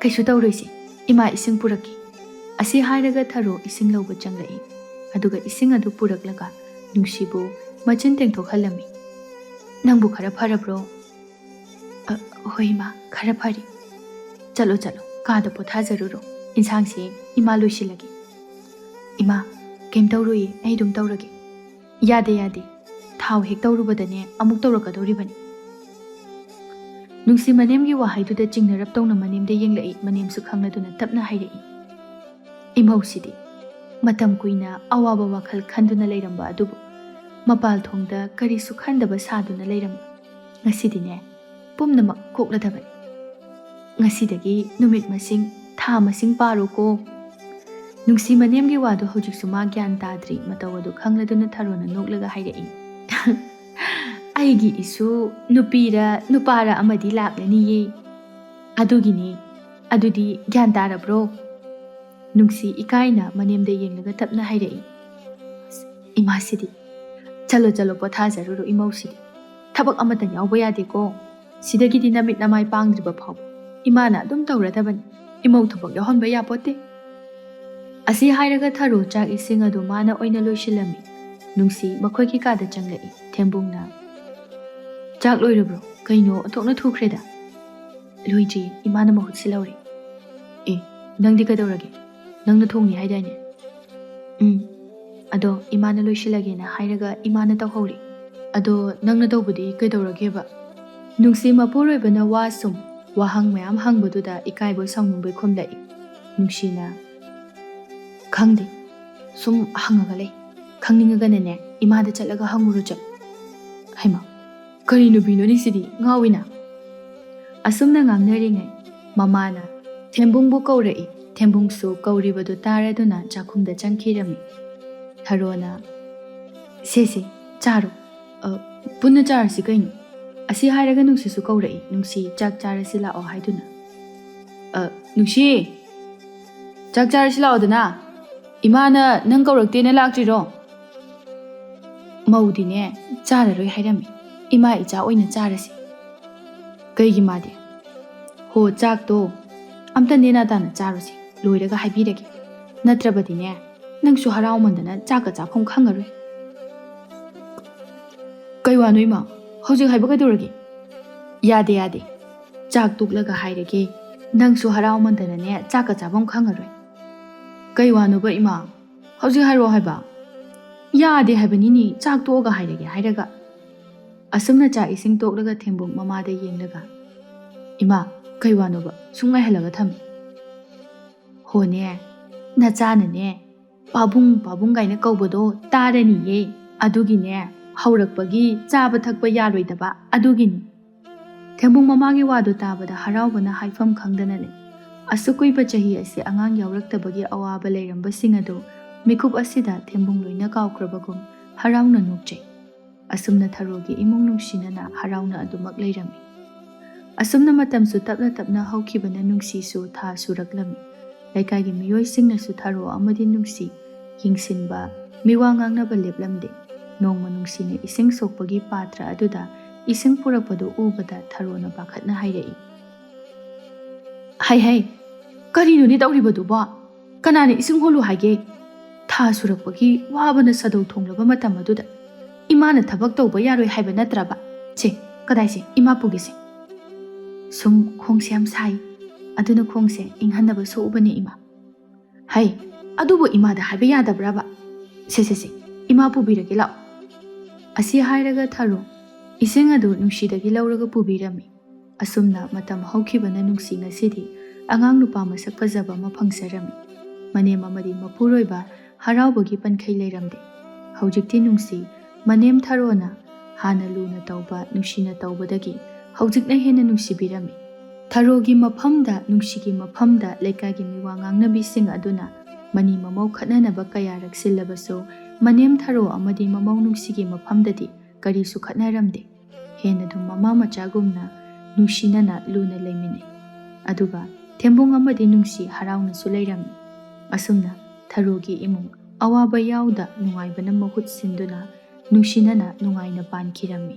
ꯀꯩꯁꯨ ꯇꯧꯔꯣꯏꯁꯦ꯫ ꯏꯃꯥ, ꯏꯁꯤꯡ ꯄꯨꯔꯛꯀꯦ"꯫ ꯑꯁꯤ ꯍꯥꯏꯔꯒ ꯊꯔꯣ ꯏꯁꯤꯡ ꯂꯧꯕ ꯆꯪꯂꯛꯏ꯫ ꯑꯗꯨꯒ ꯏꯁꯤꯡ ꯑꯗꯨ ꯄꯨꯔꯛꯂꯒ ꯅꯨꯡꯁꯤꯕꯨ ꯃꯆꯤꯟ ꯇꯦꯡꯊꯣꯛꯍꯜꯂꯝꯃꯤ꯫ "ꯅꯪꯕꯨ ꯈꯔ ꯐꯔꯕ꯭ꯔꯣ?" "ꯑ, ꯍꯣꯏ ꯏꯃꯥ, ꯈꯔ ꯐꯔꯤ"꯫ "ꯆꯠꯂꯣ, ꯆꯠꯂꯣ, ꯀꯥꯗ ꯄꯣꯊꯥꯖꯔꯨꯔꯣ꯫ ꯏꯟꯁꯥꯡꯁꯦ ꯏꯃꯥ ꯂꯣꯏꯁꯤꯜꯂꯒꯦ"꯫ "ꯏꯃꯥ, ꯀꯩꯝ ꯇꯧꯔꯣꯏꯌꯦ, ꯑꯩ ꯑꯗꯨꯝ ꯇꯧꯔꯒꯦ"꯫ "ꯌꯥꯗꯦ, ꯌꯥꯗꯦ꯫ ꯊꯥꯎ ꯍꯦꯛ ꯇꯧꯔꯨꯕꯗꯅꯦ ꯑꯃꯨꯛ ꯇꯧꯔꯛꯀꯗꯧꯔꯤꯕꯅꯤ"꯫ ꯅꯨꯡꯁꯤ ꯃꯅꯦꯝꯒꯤ ꯋꯥꯍꯩꯗꯨꯗ ꯆꯤꯡꯅꯔꯞ ꯇꯧꯅ ꯃꯅꯦꯝꯗ ꯌꯦꯡꯂꯛꯏ꯫ ꯃꯅꯦꯝꯁꯨ ꯈꯪꯂꯗꯨꯅ ꯇꯞꯅ ꯍꯥꯏꯔꯛꯏ, "ꯏꯃꯧꯁꯤꯗꯤ ꯃꯇꯝ ꯀꯨꯏꯅ ꯑꯋꯥꯕ ꯋꯥꯈꯜ ꯈꯟꯗꯨꯅ ꯂꯩꯔꯝꯕ ꯑꯗꯨꯕꯨ ꯃꯄꯥꯜ ꯊꯣꯡꯗ ꯀꯔꯤꯁꯨ ꯈꯟꯗꯕ ꯁꯥꯗꯨꯅ ꯂꯩꯔꯝꯕ꯫ ꯉꯁꯤꯗꯤꯅꯦ ꯄꯨꯝꯅꯃꯛ ꯀꯣꯛꯂꯗꯕꯅꯤ꯫ ꯉꯁꯤꯗꯒꯤ ꯅꯨꯃꯤꯠ ꯃꯁꯤꯡ, ꯊꯥ ꯃꯁꯤꯡ ꯄꯥꯔꯣꯀꯣ"꯫ ꯅꯨꯡꯁꯤ ꯃꯅꯦꯝꯒꯤ ꯋꯥꯗꯨ ꯍꯧꯖꯤꯛꯁꯨ ꯃꯥ ꯒ꯭ꯌꯥꯟ ꯇꯥꯗ꯭ꯔꯤ꯫ ꯃꯇꯧ ꯑꯗꯨ ꯈꯪꯂꯗꯨꯅ ꯊꯔꯣꯅ ꯅꯣꯛꯂꯒ ꯍꯥꯏꯔꯛꯏ, "ꯑꯩꯒꯤ ꯏꯁꯨ ꯅꯨꯄꯤꯔ ꯅꯨꯄꯥꯔ ꯑꯃꯗꯤ ꯂꯥꯛꯂꯅꯤꯌꯦ꯫ ꯑꯗꯨꯒꯤꯅꯤ꯫ ꯑꯗꯨꯗꯤ ꯒ꯭ꯌꯥꯟ ꯇꯥꯔꯕ꯭ꯔꯣ?" ꯅꯨꯡꯁꯤ ꯏꯀꯥꯏꯅ ꯃꯅꯦꯝꯗ ꯌꯦꯡꯂꯒ ꯇꯞꯅ ꯍꯥꯏꯔꯛꯏ, "ꯏꯃꯥꯁꯤꯗꯤ꯫ ꯆꯠꯂꯣ, ꯆꯠꯂꯣ, ꯄꯣꯊꯥꯖꯔꯨꯔꯣ ꯏꯃꯧꯁꯤꯗꯤ꯫ ꯊꯕꯛ ꯑꯃꯠꯇ ꯌꯥꯎꯕ ꯌꯥꯗꯦꯀꯣ꯫ ꯁꯤꯗꯒꯤꯗꯤ ꯅꯃꯤꯠ ꯅꯃꯥꯏ ꯄꯥꯡꯗ꯭ꯔꯤꯕ ꯐꯥꯎꯕ ꯏꯃꯥꯅ ꯑꯗꯨꯝ ꯇꯧꯔꯗꯕꯅꯤ꯫ ꯏꯃꯧ ꯊꯕꯛ ꯌꯥꯎꯍꯟꯕ ꯌꯥꯄꯣꯠꯇꯦ"꯫ ꯑꯁꯤ ꯍꯥꯏꯔꯒ ꯊꯔꯣ ꯆꯥꯛ ꯏꯁꯤꯡ ꯑꯗꯨ ꯃꯥꯅ ꯑꯣꯏꯅ ꯂꯣꯏꯁꯤꯜꯂꯝꯃꯤ꯫ ꯅꯨꯡꯁꯤ ꯃꯈꯣꯏꯒꯤ ꯀꯥꯗ ꯆꯪꯂꯛꯏ꯫ ꯊꯦꯝꯕꯨꯡꯅ, "ꯆꯥꯛ ꯂꯣꯏꯔꯕ꯭ꯔꯣ? ꯀꯩꯅꯣ ꯑꯣꯟꯊꯣꯛꯅ ꯊꯨꯈ꯭ꯔꯦꯗ"꯫ "ꯂꯣꯏꯗ꯭ꯔꯤ, ꯏꯃꯥꯅ ꯃꯍꯨꯠ ꯁꯤꯜꯍꯧꯔꯤ"꯫ "ꯑꯦ, ꯅꯪꯗꯤ ꯀꯩꯗꯧꯔꯒꯦ? ꯅꯪꯅ ꯊꯣꯡꯅꯤ ꯍꯥꯏꯗꯥꯏꯅꯦ?" "ꯎꯝ, ꯑꯗꯣ ꯏꯃꯥꯅ ꯂꯣꯏꯁꯤꯜꯂꯒꯦꯅ ꯍꯥꯏꯔꯒ ꯏꯃꯥꯅ ꯇꯧꯍꯧꯔꯤ"꯫ "ꯑꯗꯣ ꯅꯪꯅ ꯇꯧꯕꯗꯤ ꯀꯩꯗꯧꯔꯒꯦꯕ?" ꯅꯨꯡꯁꯤ ꯃꯄꯨꯔꯣꯏꯕꯅ ꯋꯥ ꯁꯨꯝ ꯋꯥꯍꯪ ꯃꯌꯥꯝ ꯍꯪꯕꯗꯨꯗ ꯏꯀꯥꯏꯕꯣꯏ ꯁꯥꯎꯅꯤꯡꯕꯣꯏ ꯈꯨꯝꯂꯛꯏ꯫ ꯅꯨꯡꯁꯤꯅ, "ꯈꯪꯗꯦ, ꯁꯨꯝ ꯍꯪꯉꯒ ꯂꯩ, ꯈꯪꯅꯤꯡꯉꯒꯅꯅꯦ ꯏꯃꯥꯗ ꯆꯠꯂꯒ ꯍꯪꯉꯨꯔꯣ ꯆꯠ꯫" ꯍꯩꯃꯥ, ꯀꯔꯤ ꯅꯨꯄꯤꯅꯣꯅꯦ ꯁꯤꯗꯤ, ꯉꯥꯎꯏꯅ꯫ ꯑꯁꯨꯝꯅ ꯉꯥꯡꯅꯔꯤꯉꯩ ꯃꯃꯥꯅ ꯊꯦꯝꯕꯨꯡꯕꯨ ꯀꯧꯔꯛꯏ꯫ ꯊꯦꯝꯕꯨꯡꯁꯨ ꯀꯧꯔꯤꯕꯗꯨ ꯇꯥꯔꯗꯨꯅ ꯆꯥꯛꯈꯨꯝꯗ ꯆꯪꯈꯤꯔꯝꯃꯤ꯫ ꯊꯔꯣꯅ, "ꯁꯦ ꯁꯦ, ꯆꯥꯔꯣ꯫ ꯑ, ꯄꯨꯟꯅ ꯆꯥꯔꯁꯤ ꯀꯩꯅꯣ꯫ ꯑꯁꯤ ꯍꯥꯏꯔꯒ ꯅꯨꯡꯁꯤꯁꯨ ꯀꯧꯔꯛꯏ, ꯅꯨꯡꯁꯤ ꯆꯥꯛ ꯆꯥꯔꯁꯤ ꯂꯥꯛꯑꯣ ꯍꯥꯏꯗꯨꯅ꯫" "ꯑ, ꯅꯨꯡꯁꯤ, ꯆꯥꯛ ꯆꯥꯔꯁꯤ ꯂꯥꯛꯑꯣꯗꯅ꯫ ꯏꯃꯥꯅ ꯅꯪ ꯀꯧꯔꯛꯇꯦꯅ ꯂꯥꯛꯇ꯭ꯔꯤꯔꯣ?" "ꯃꯧꯗꯤꯅꯦ, ꯆꯥꯔꯔꯣꯏ ꯍꯥꯏꯔꯝꯃꯤ꯫ ꯏꯃꯥ ꯏꯆꯥ ꯑꯣꯏꯅ ꯆꯥꯔꯁꯤ꯫" "ꯀꯩꯒꯤ ꯃꯥꯗꯤ?" "ꯍꯣ, ꯆꯥꯛꯇꯣ ꯑꯝꯇ ꯅꯦꯅꯥ ꯇꯥꯅ ꯆꯥꯔꯨꯁꯤ, ꯂꯣꯏꯔꯒ ꯍꯥꯏꯕꯤꯔꯒꯦ꯫ ꯅꯠꯇ꯭ꯔꯕꯗꯤꯅꯦ, ꯅꯪꯁꯨ ꯍꯔꯥꯎꯃꯟꯗꯅ ꯆꯥꯛꯀ ꯆꯥꯐꯝ ꯈꯪꯉꯔꯣꯏ꯫" "ꯀꯩ ꯋꯥꯅꯣ ꯏꯃꯥ? ꯍꯧꯖꯤꯛ ꯍꯥꯏꯕ ꯀꯩꯗꯧꯔꯒꯦ?" "ꯌꯥꯗꯦ, ꯌꯥꯗꯦ꯫ ꯆꯥꯛ ꯇꯣꯛꯂꯒ ꯍꯥꯏꯔꯒꯦ꯫ ꯅꯪꯁꯨ ꯍꯔꯥꯎꯃꯟꯗꯅꯅꯦ ꯆꯥꯛꯀ ꯆꯥꯐꯝ ꯈꯪꯉꯔꯣꯏ꯫" "ꯀꯩ ꯋꯥꯅꯣꯕ ꯏꯃꯥ? ꯍꯧꯖꯤꯛ ꯍꯥꯏꯔꯛꯑꯣ ꯍꯥꯏꯕ꯫" "ꯌꯥꯗꯦ ꯍꯥꯏꯕꯅꯤꯅꯦ, ꯆꯥꯛ ꯇꯣꯛꯑꯒ ꯍꯥꯏꯔꯒꯦ ꯍꯥꯏꯔꯒ꯫" ꯑꯁꯨꯝꯅ ꯆꯥꯛ ꯏꯁꯤꯡ ꯇꯣꯛꯂꯒ ꯊꯦꯝꯕꯨꯡ ꯃꯃꯥꯗ ꯌꯦꯡꯂꯒ, "ꯏꯃꯥ, ꯀꯩ ꯋꯥꯅꯣꯕ? ꯁꯨꯝ ꯉꯥꯏꯍꯜꯂꯒ ꯊꯝꯃꯤ꯫" "ꯍꯣꯅꯦ, ꯅꯆꯥꯅꯅꯦ ꯄꯥꯕꯨꯡ ꯄꯥꯕꯨꯡ ꯀꯥꯏꯅ ꯀꯧꯕꯗꯣ ꯇꯥꯔꯅꯤꯌꯦ꯫ ꯑꯗꯨꯒꯤꯅꯦ, ꯍꯧꯔꯛꯄꯒꯤ ꯆꯥꯕ ꯊꯛꯄ ꯌꯥꯔꯣꯏꯗꯕ ꯑꯗꯨꯒꯤꯅꯤ꯫" ꯊꯦꯝꯕꯨꯡ ꯃꯃꯥꯒꯤ ꯋꯥꯗꯨ ꯇꯥꯕꯗ ꯍꯔꯥꯎꯕꯅ ꯍꯥꯏꯐꯝ ꯈꯪꯗꯅ ꯂꯩ꯫ ꯑꯁꯨꯛ ꯀꯨꯏꯕ ꯆꯍꯤ ꯑꯁꯤ ꯑꯉꯥꯡ ꯌꯥꯎꯔꯛꯇꯕꯒꯤ ꯑꯋꯥꯕ ꯂꯩꯔꯝꯕꯁꯤꯡ ꯑꯗꯨ ꯃꯤꯀꯨꯞ ꯑꯁꯤꯗ ꯊꯦꯝꯕꯨꯡ ꯂꯣꯏꯅ ꯀꯥꯎꯈ꯭ꯔꯕꯒꯨꯝ ꯍꯔꯥꯎꯅ ꯅꯣꯛꯆꯩ꯫ ꯑꯁꯨꯝꯅ ꯊꯔꯣꯒꯤ ꯏꯃꯨꯡ ꯅꯨꯡꯁꯤꯅꯅ ꯍꯔꯥꯎꯅ ꯑꯗꯨꯃꯛ ꯂꯩꯔꯝꯃꯤ꯫ ꯑꯁꯨꯝꯅ ꯃꯇꯝꯁꯨ ꯇꯞꯅ ꯇꯞꯅ ꯍꯧꯈꯤꯕꯅ ꯅꯨꯡꯁꯤꯁꯨ ꯊꯥ ꯁꯨꯔꯛꯂꯝꯃꯤ꯫ ꯂꯩꯀꯥꯏꯒꯤ ꯃꯤꯑꯣꯏꯁꯤꯡꯅꯁꯨ ꯊꯔꯣ ꯑꯃꯗꯤ ꯅꯨꯡꯁꯤ ꯌꯦꯡꯁꯤꯟꯕ, ꯃꯤꯋꯥ ꯉꯥꯡꯅꯕ ꯂꯦꯞꯂꯝꯗꯦ꯫ ꯅꯣꯡꯃ ꯅꯨꯡꯁꯤꯅ ꯏꯁꯤꯡ ꯁꯣꯛꯄꯒꯤ ꯄꯥꯇ꯭ꯔ ꯑꯗꯨꯗ ꯏꯁꯤꯡ ꯄꯨꯔꯛꯄꯗꯨ ꯎꯕꯗ ꯊꯔꯣꯅ ꯄꯥꯈꯠꯅ ꯍꯥꯏꯔꯛꯏ, "ꯍꯩ ꯍꯩ, ꯀꯔꯤꯅꯣꯅꯦ ꯇꯧꯔꯤꯕꯗꯨꯕꯣ? ꯀꯅꯥꯅ ꯏꯁꯤꯡ ꯍꯣꯜꯂꯨ ꯍꯥꯏꯒꯦ? ꯊꯥ ꯁꯨꯔꯛꯄꯒꯤ ꯋꯥꯕꯅ ꯁꯥꯗꯧ ꯊꯣꯡꯂꯕ ꯃꯇꯝ ꯑꯗꯨꯗ ꯏꯃꯥꯅ ꯊꯕꯛ ꯇꯧꯕ ꯌꯥꯔꯣꯏ ꯍꯥꯏꯕ ꯅꯠꯇ꯭ꯔꯕ? ꯁꯦ, ꯀꯗꯥꯏꯁꯦ ꯏꯃꯥ ꯄꯨꯒꯦꯁꯦ?" "ꯁꯨꯝ ꯈꯣꯡꯁꯦ ꯌꯥꯝ ꯁꯥꯏ, ꯑꯗꯨꯅ ꯈꯣꯡꯁꯦ ꯏꯪꯍꯟꯅꯕ ꯁꯣꯛꯎꯕꯅꯦ ꯏꯃꯥ꯫" "ꯍꯩ, ꯑꯗꯨꯕꯨ ꯏꯃꯥꯗ ꯍꯥꯏꯕ ꯌꯥꯗꯕ꯭ꯔꯕ? ꯁꯦ, ꯁꯦ, ꯁꯦ, ꯏꯃꯥ ꯄꯨꯕꯤꯔꯒꯦ ꯂꯥꯛꯑꯣ꯫" ꯑꯁꯤ ꯍꯥꯏꯔꯒ ꯊꯔꯣ ꯏꯁꯤꯡ ꯑꯗꯨ ꯅꯨꯡꯁꯤꯗꯒꯤ ꯂꯧꯔꯒ ꯄꯨꯕꯤꯔꯝꯃꯤ꯫ ꯑꯁꯨꯝꯅ ꯃꯇꯝ ꯍꯧꯈꯤꯕꯅ ꯅꯨꯡꯁꯤ ꯉꯁꯤꯗꯤ ꯑꯉꯥꯡ ꯅꯨꯄꯥ ꯃꯁꯛ ꯐꯖꯕ ꯑꯃ ꯐꯪꯖꯔꯝꯃꯤ꯫ ꯃꯅꯦꯝ ꯑꯃꯗꯤ ꯃꯄꯨꯔꯣꯏꯕ ꯍꯔꯥꯎꯕꯒꯤ ꯄꯟꯈꯩ ꯂꯩꯔꯝꯗꯦ꯫ ꯍꯧꯖꯤꯛꯇꯤ ꯅꯨꯡꯁꯤ ꯃꯅꯦꯝ ꯊꯔꯣꯅ ꯍꯥꯟꯅ ꯂꯨꯅ ꯇꯧꯕ, ꯅꯨꯡꯁꯤꯅ ꯇꯧꯕꯗꯒꯤ ꯍꯧꯖꯤꯛꯅ ꯍꯦꯟꯅ ꯅꯨꯡꯁꯤꯕꯤꯔꯝꯃꯤ꯫ ꯊꯔꯣꯒꯤ ꯃꯐꯝꯗ, ꯅꯨꯡꯁꯤꯒꯤ ꯃꯐꯝꯗ ꯂꯩꯀꯥꯏꯒꯤ ꯃꯤꯋꯥ ꯉꯥꯡꯅꯕꯤꯁꯤꯡ ꯑꯗꯨꯅ ꯃꯅꯤ ꯃꯃꯧ ꯈꯠꯅꯅꯕ ꯀꯌꯥꯔꯛ ꯁꯤꯜꯂꯕꯁꯨ, ꯃꯅꯦꯝ ꯊꯔꯣ ꯑꯃꯗꯤ ꯃꯃꯧ ꯅꯨꯡꯁꯤꯒꯤ ꯃꯐꯝꯗꯗꯤ ꯀꯔꯤꯁꯨ ꯈꯠꯅꯔꯝꯗꯦ꯫ ꯍꯦꯟꯅꯗꯨꯝ ꯃꯃꯥ ꯃꯆꯥꯒꯨꯝꯅ ꯅꯨꯡꯁꯤꯅꯅ ꯂꯨꯅ ꯂꯩꯃꯤꯟꯅꯩ꯫ ꯑꯗꯨꯒ ꯊꯦꯝꯕꯣꯡ ꯑꯃꯗꯤ ꯅꯨꯡꯁꯤ ꯍꯔꯥꯎꯅꯁꯨ ꯂꯩꯔꯝꯃꯤ꯫ ꯑꯁꯨꯝꯅ ꯊꯔꯣꯒꯤ ꯏꯃꯨꯡ ꯑꯋꯥꯕ ꯌꯥꯎꯗ ꯅꯨꯡꯉꯥꯏꯕꯅ ꯃꯍꯨꯠ ꯁꯤꯟꯗꯨꯅ ꯅꯨꯡꯁꯤꯅꯅ ꯅꯨꯡꯉꯥꯏꯅ ꯄꯥꯟꯈꯤꯔꯝꯃꯤ꯫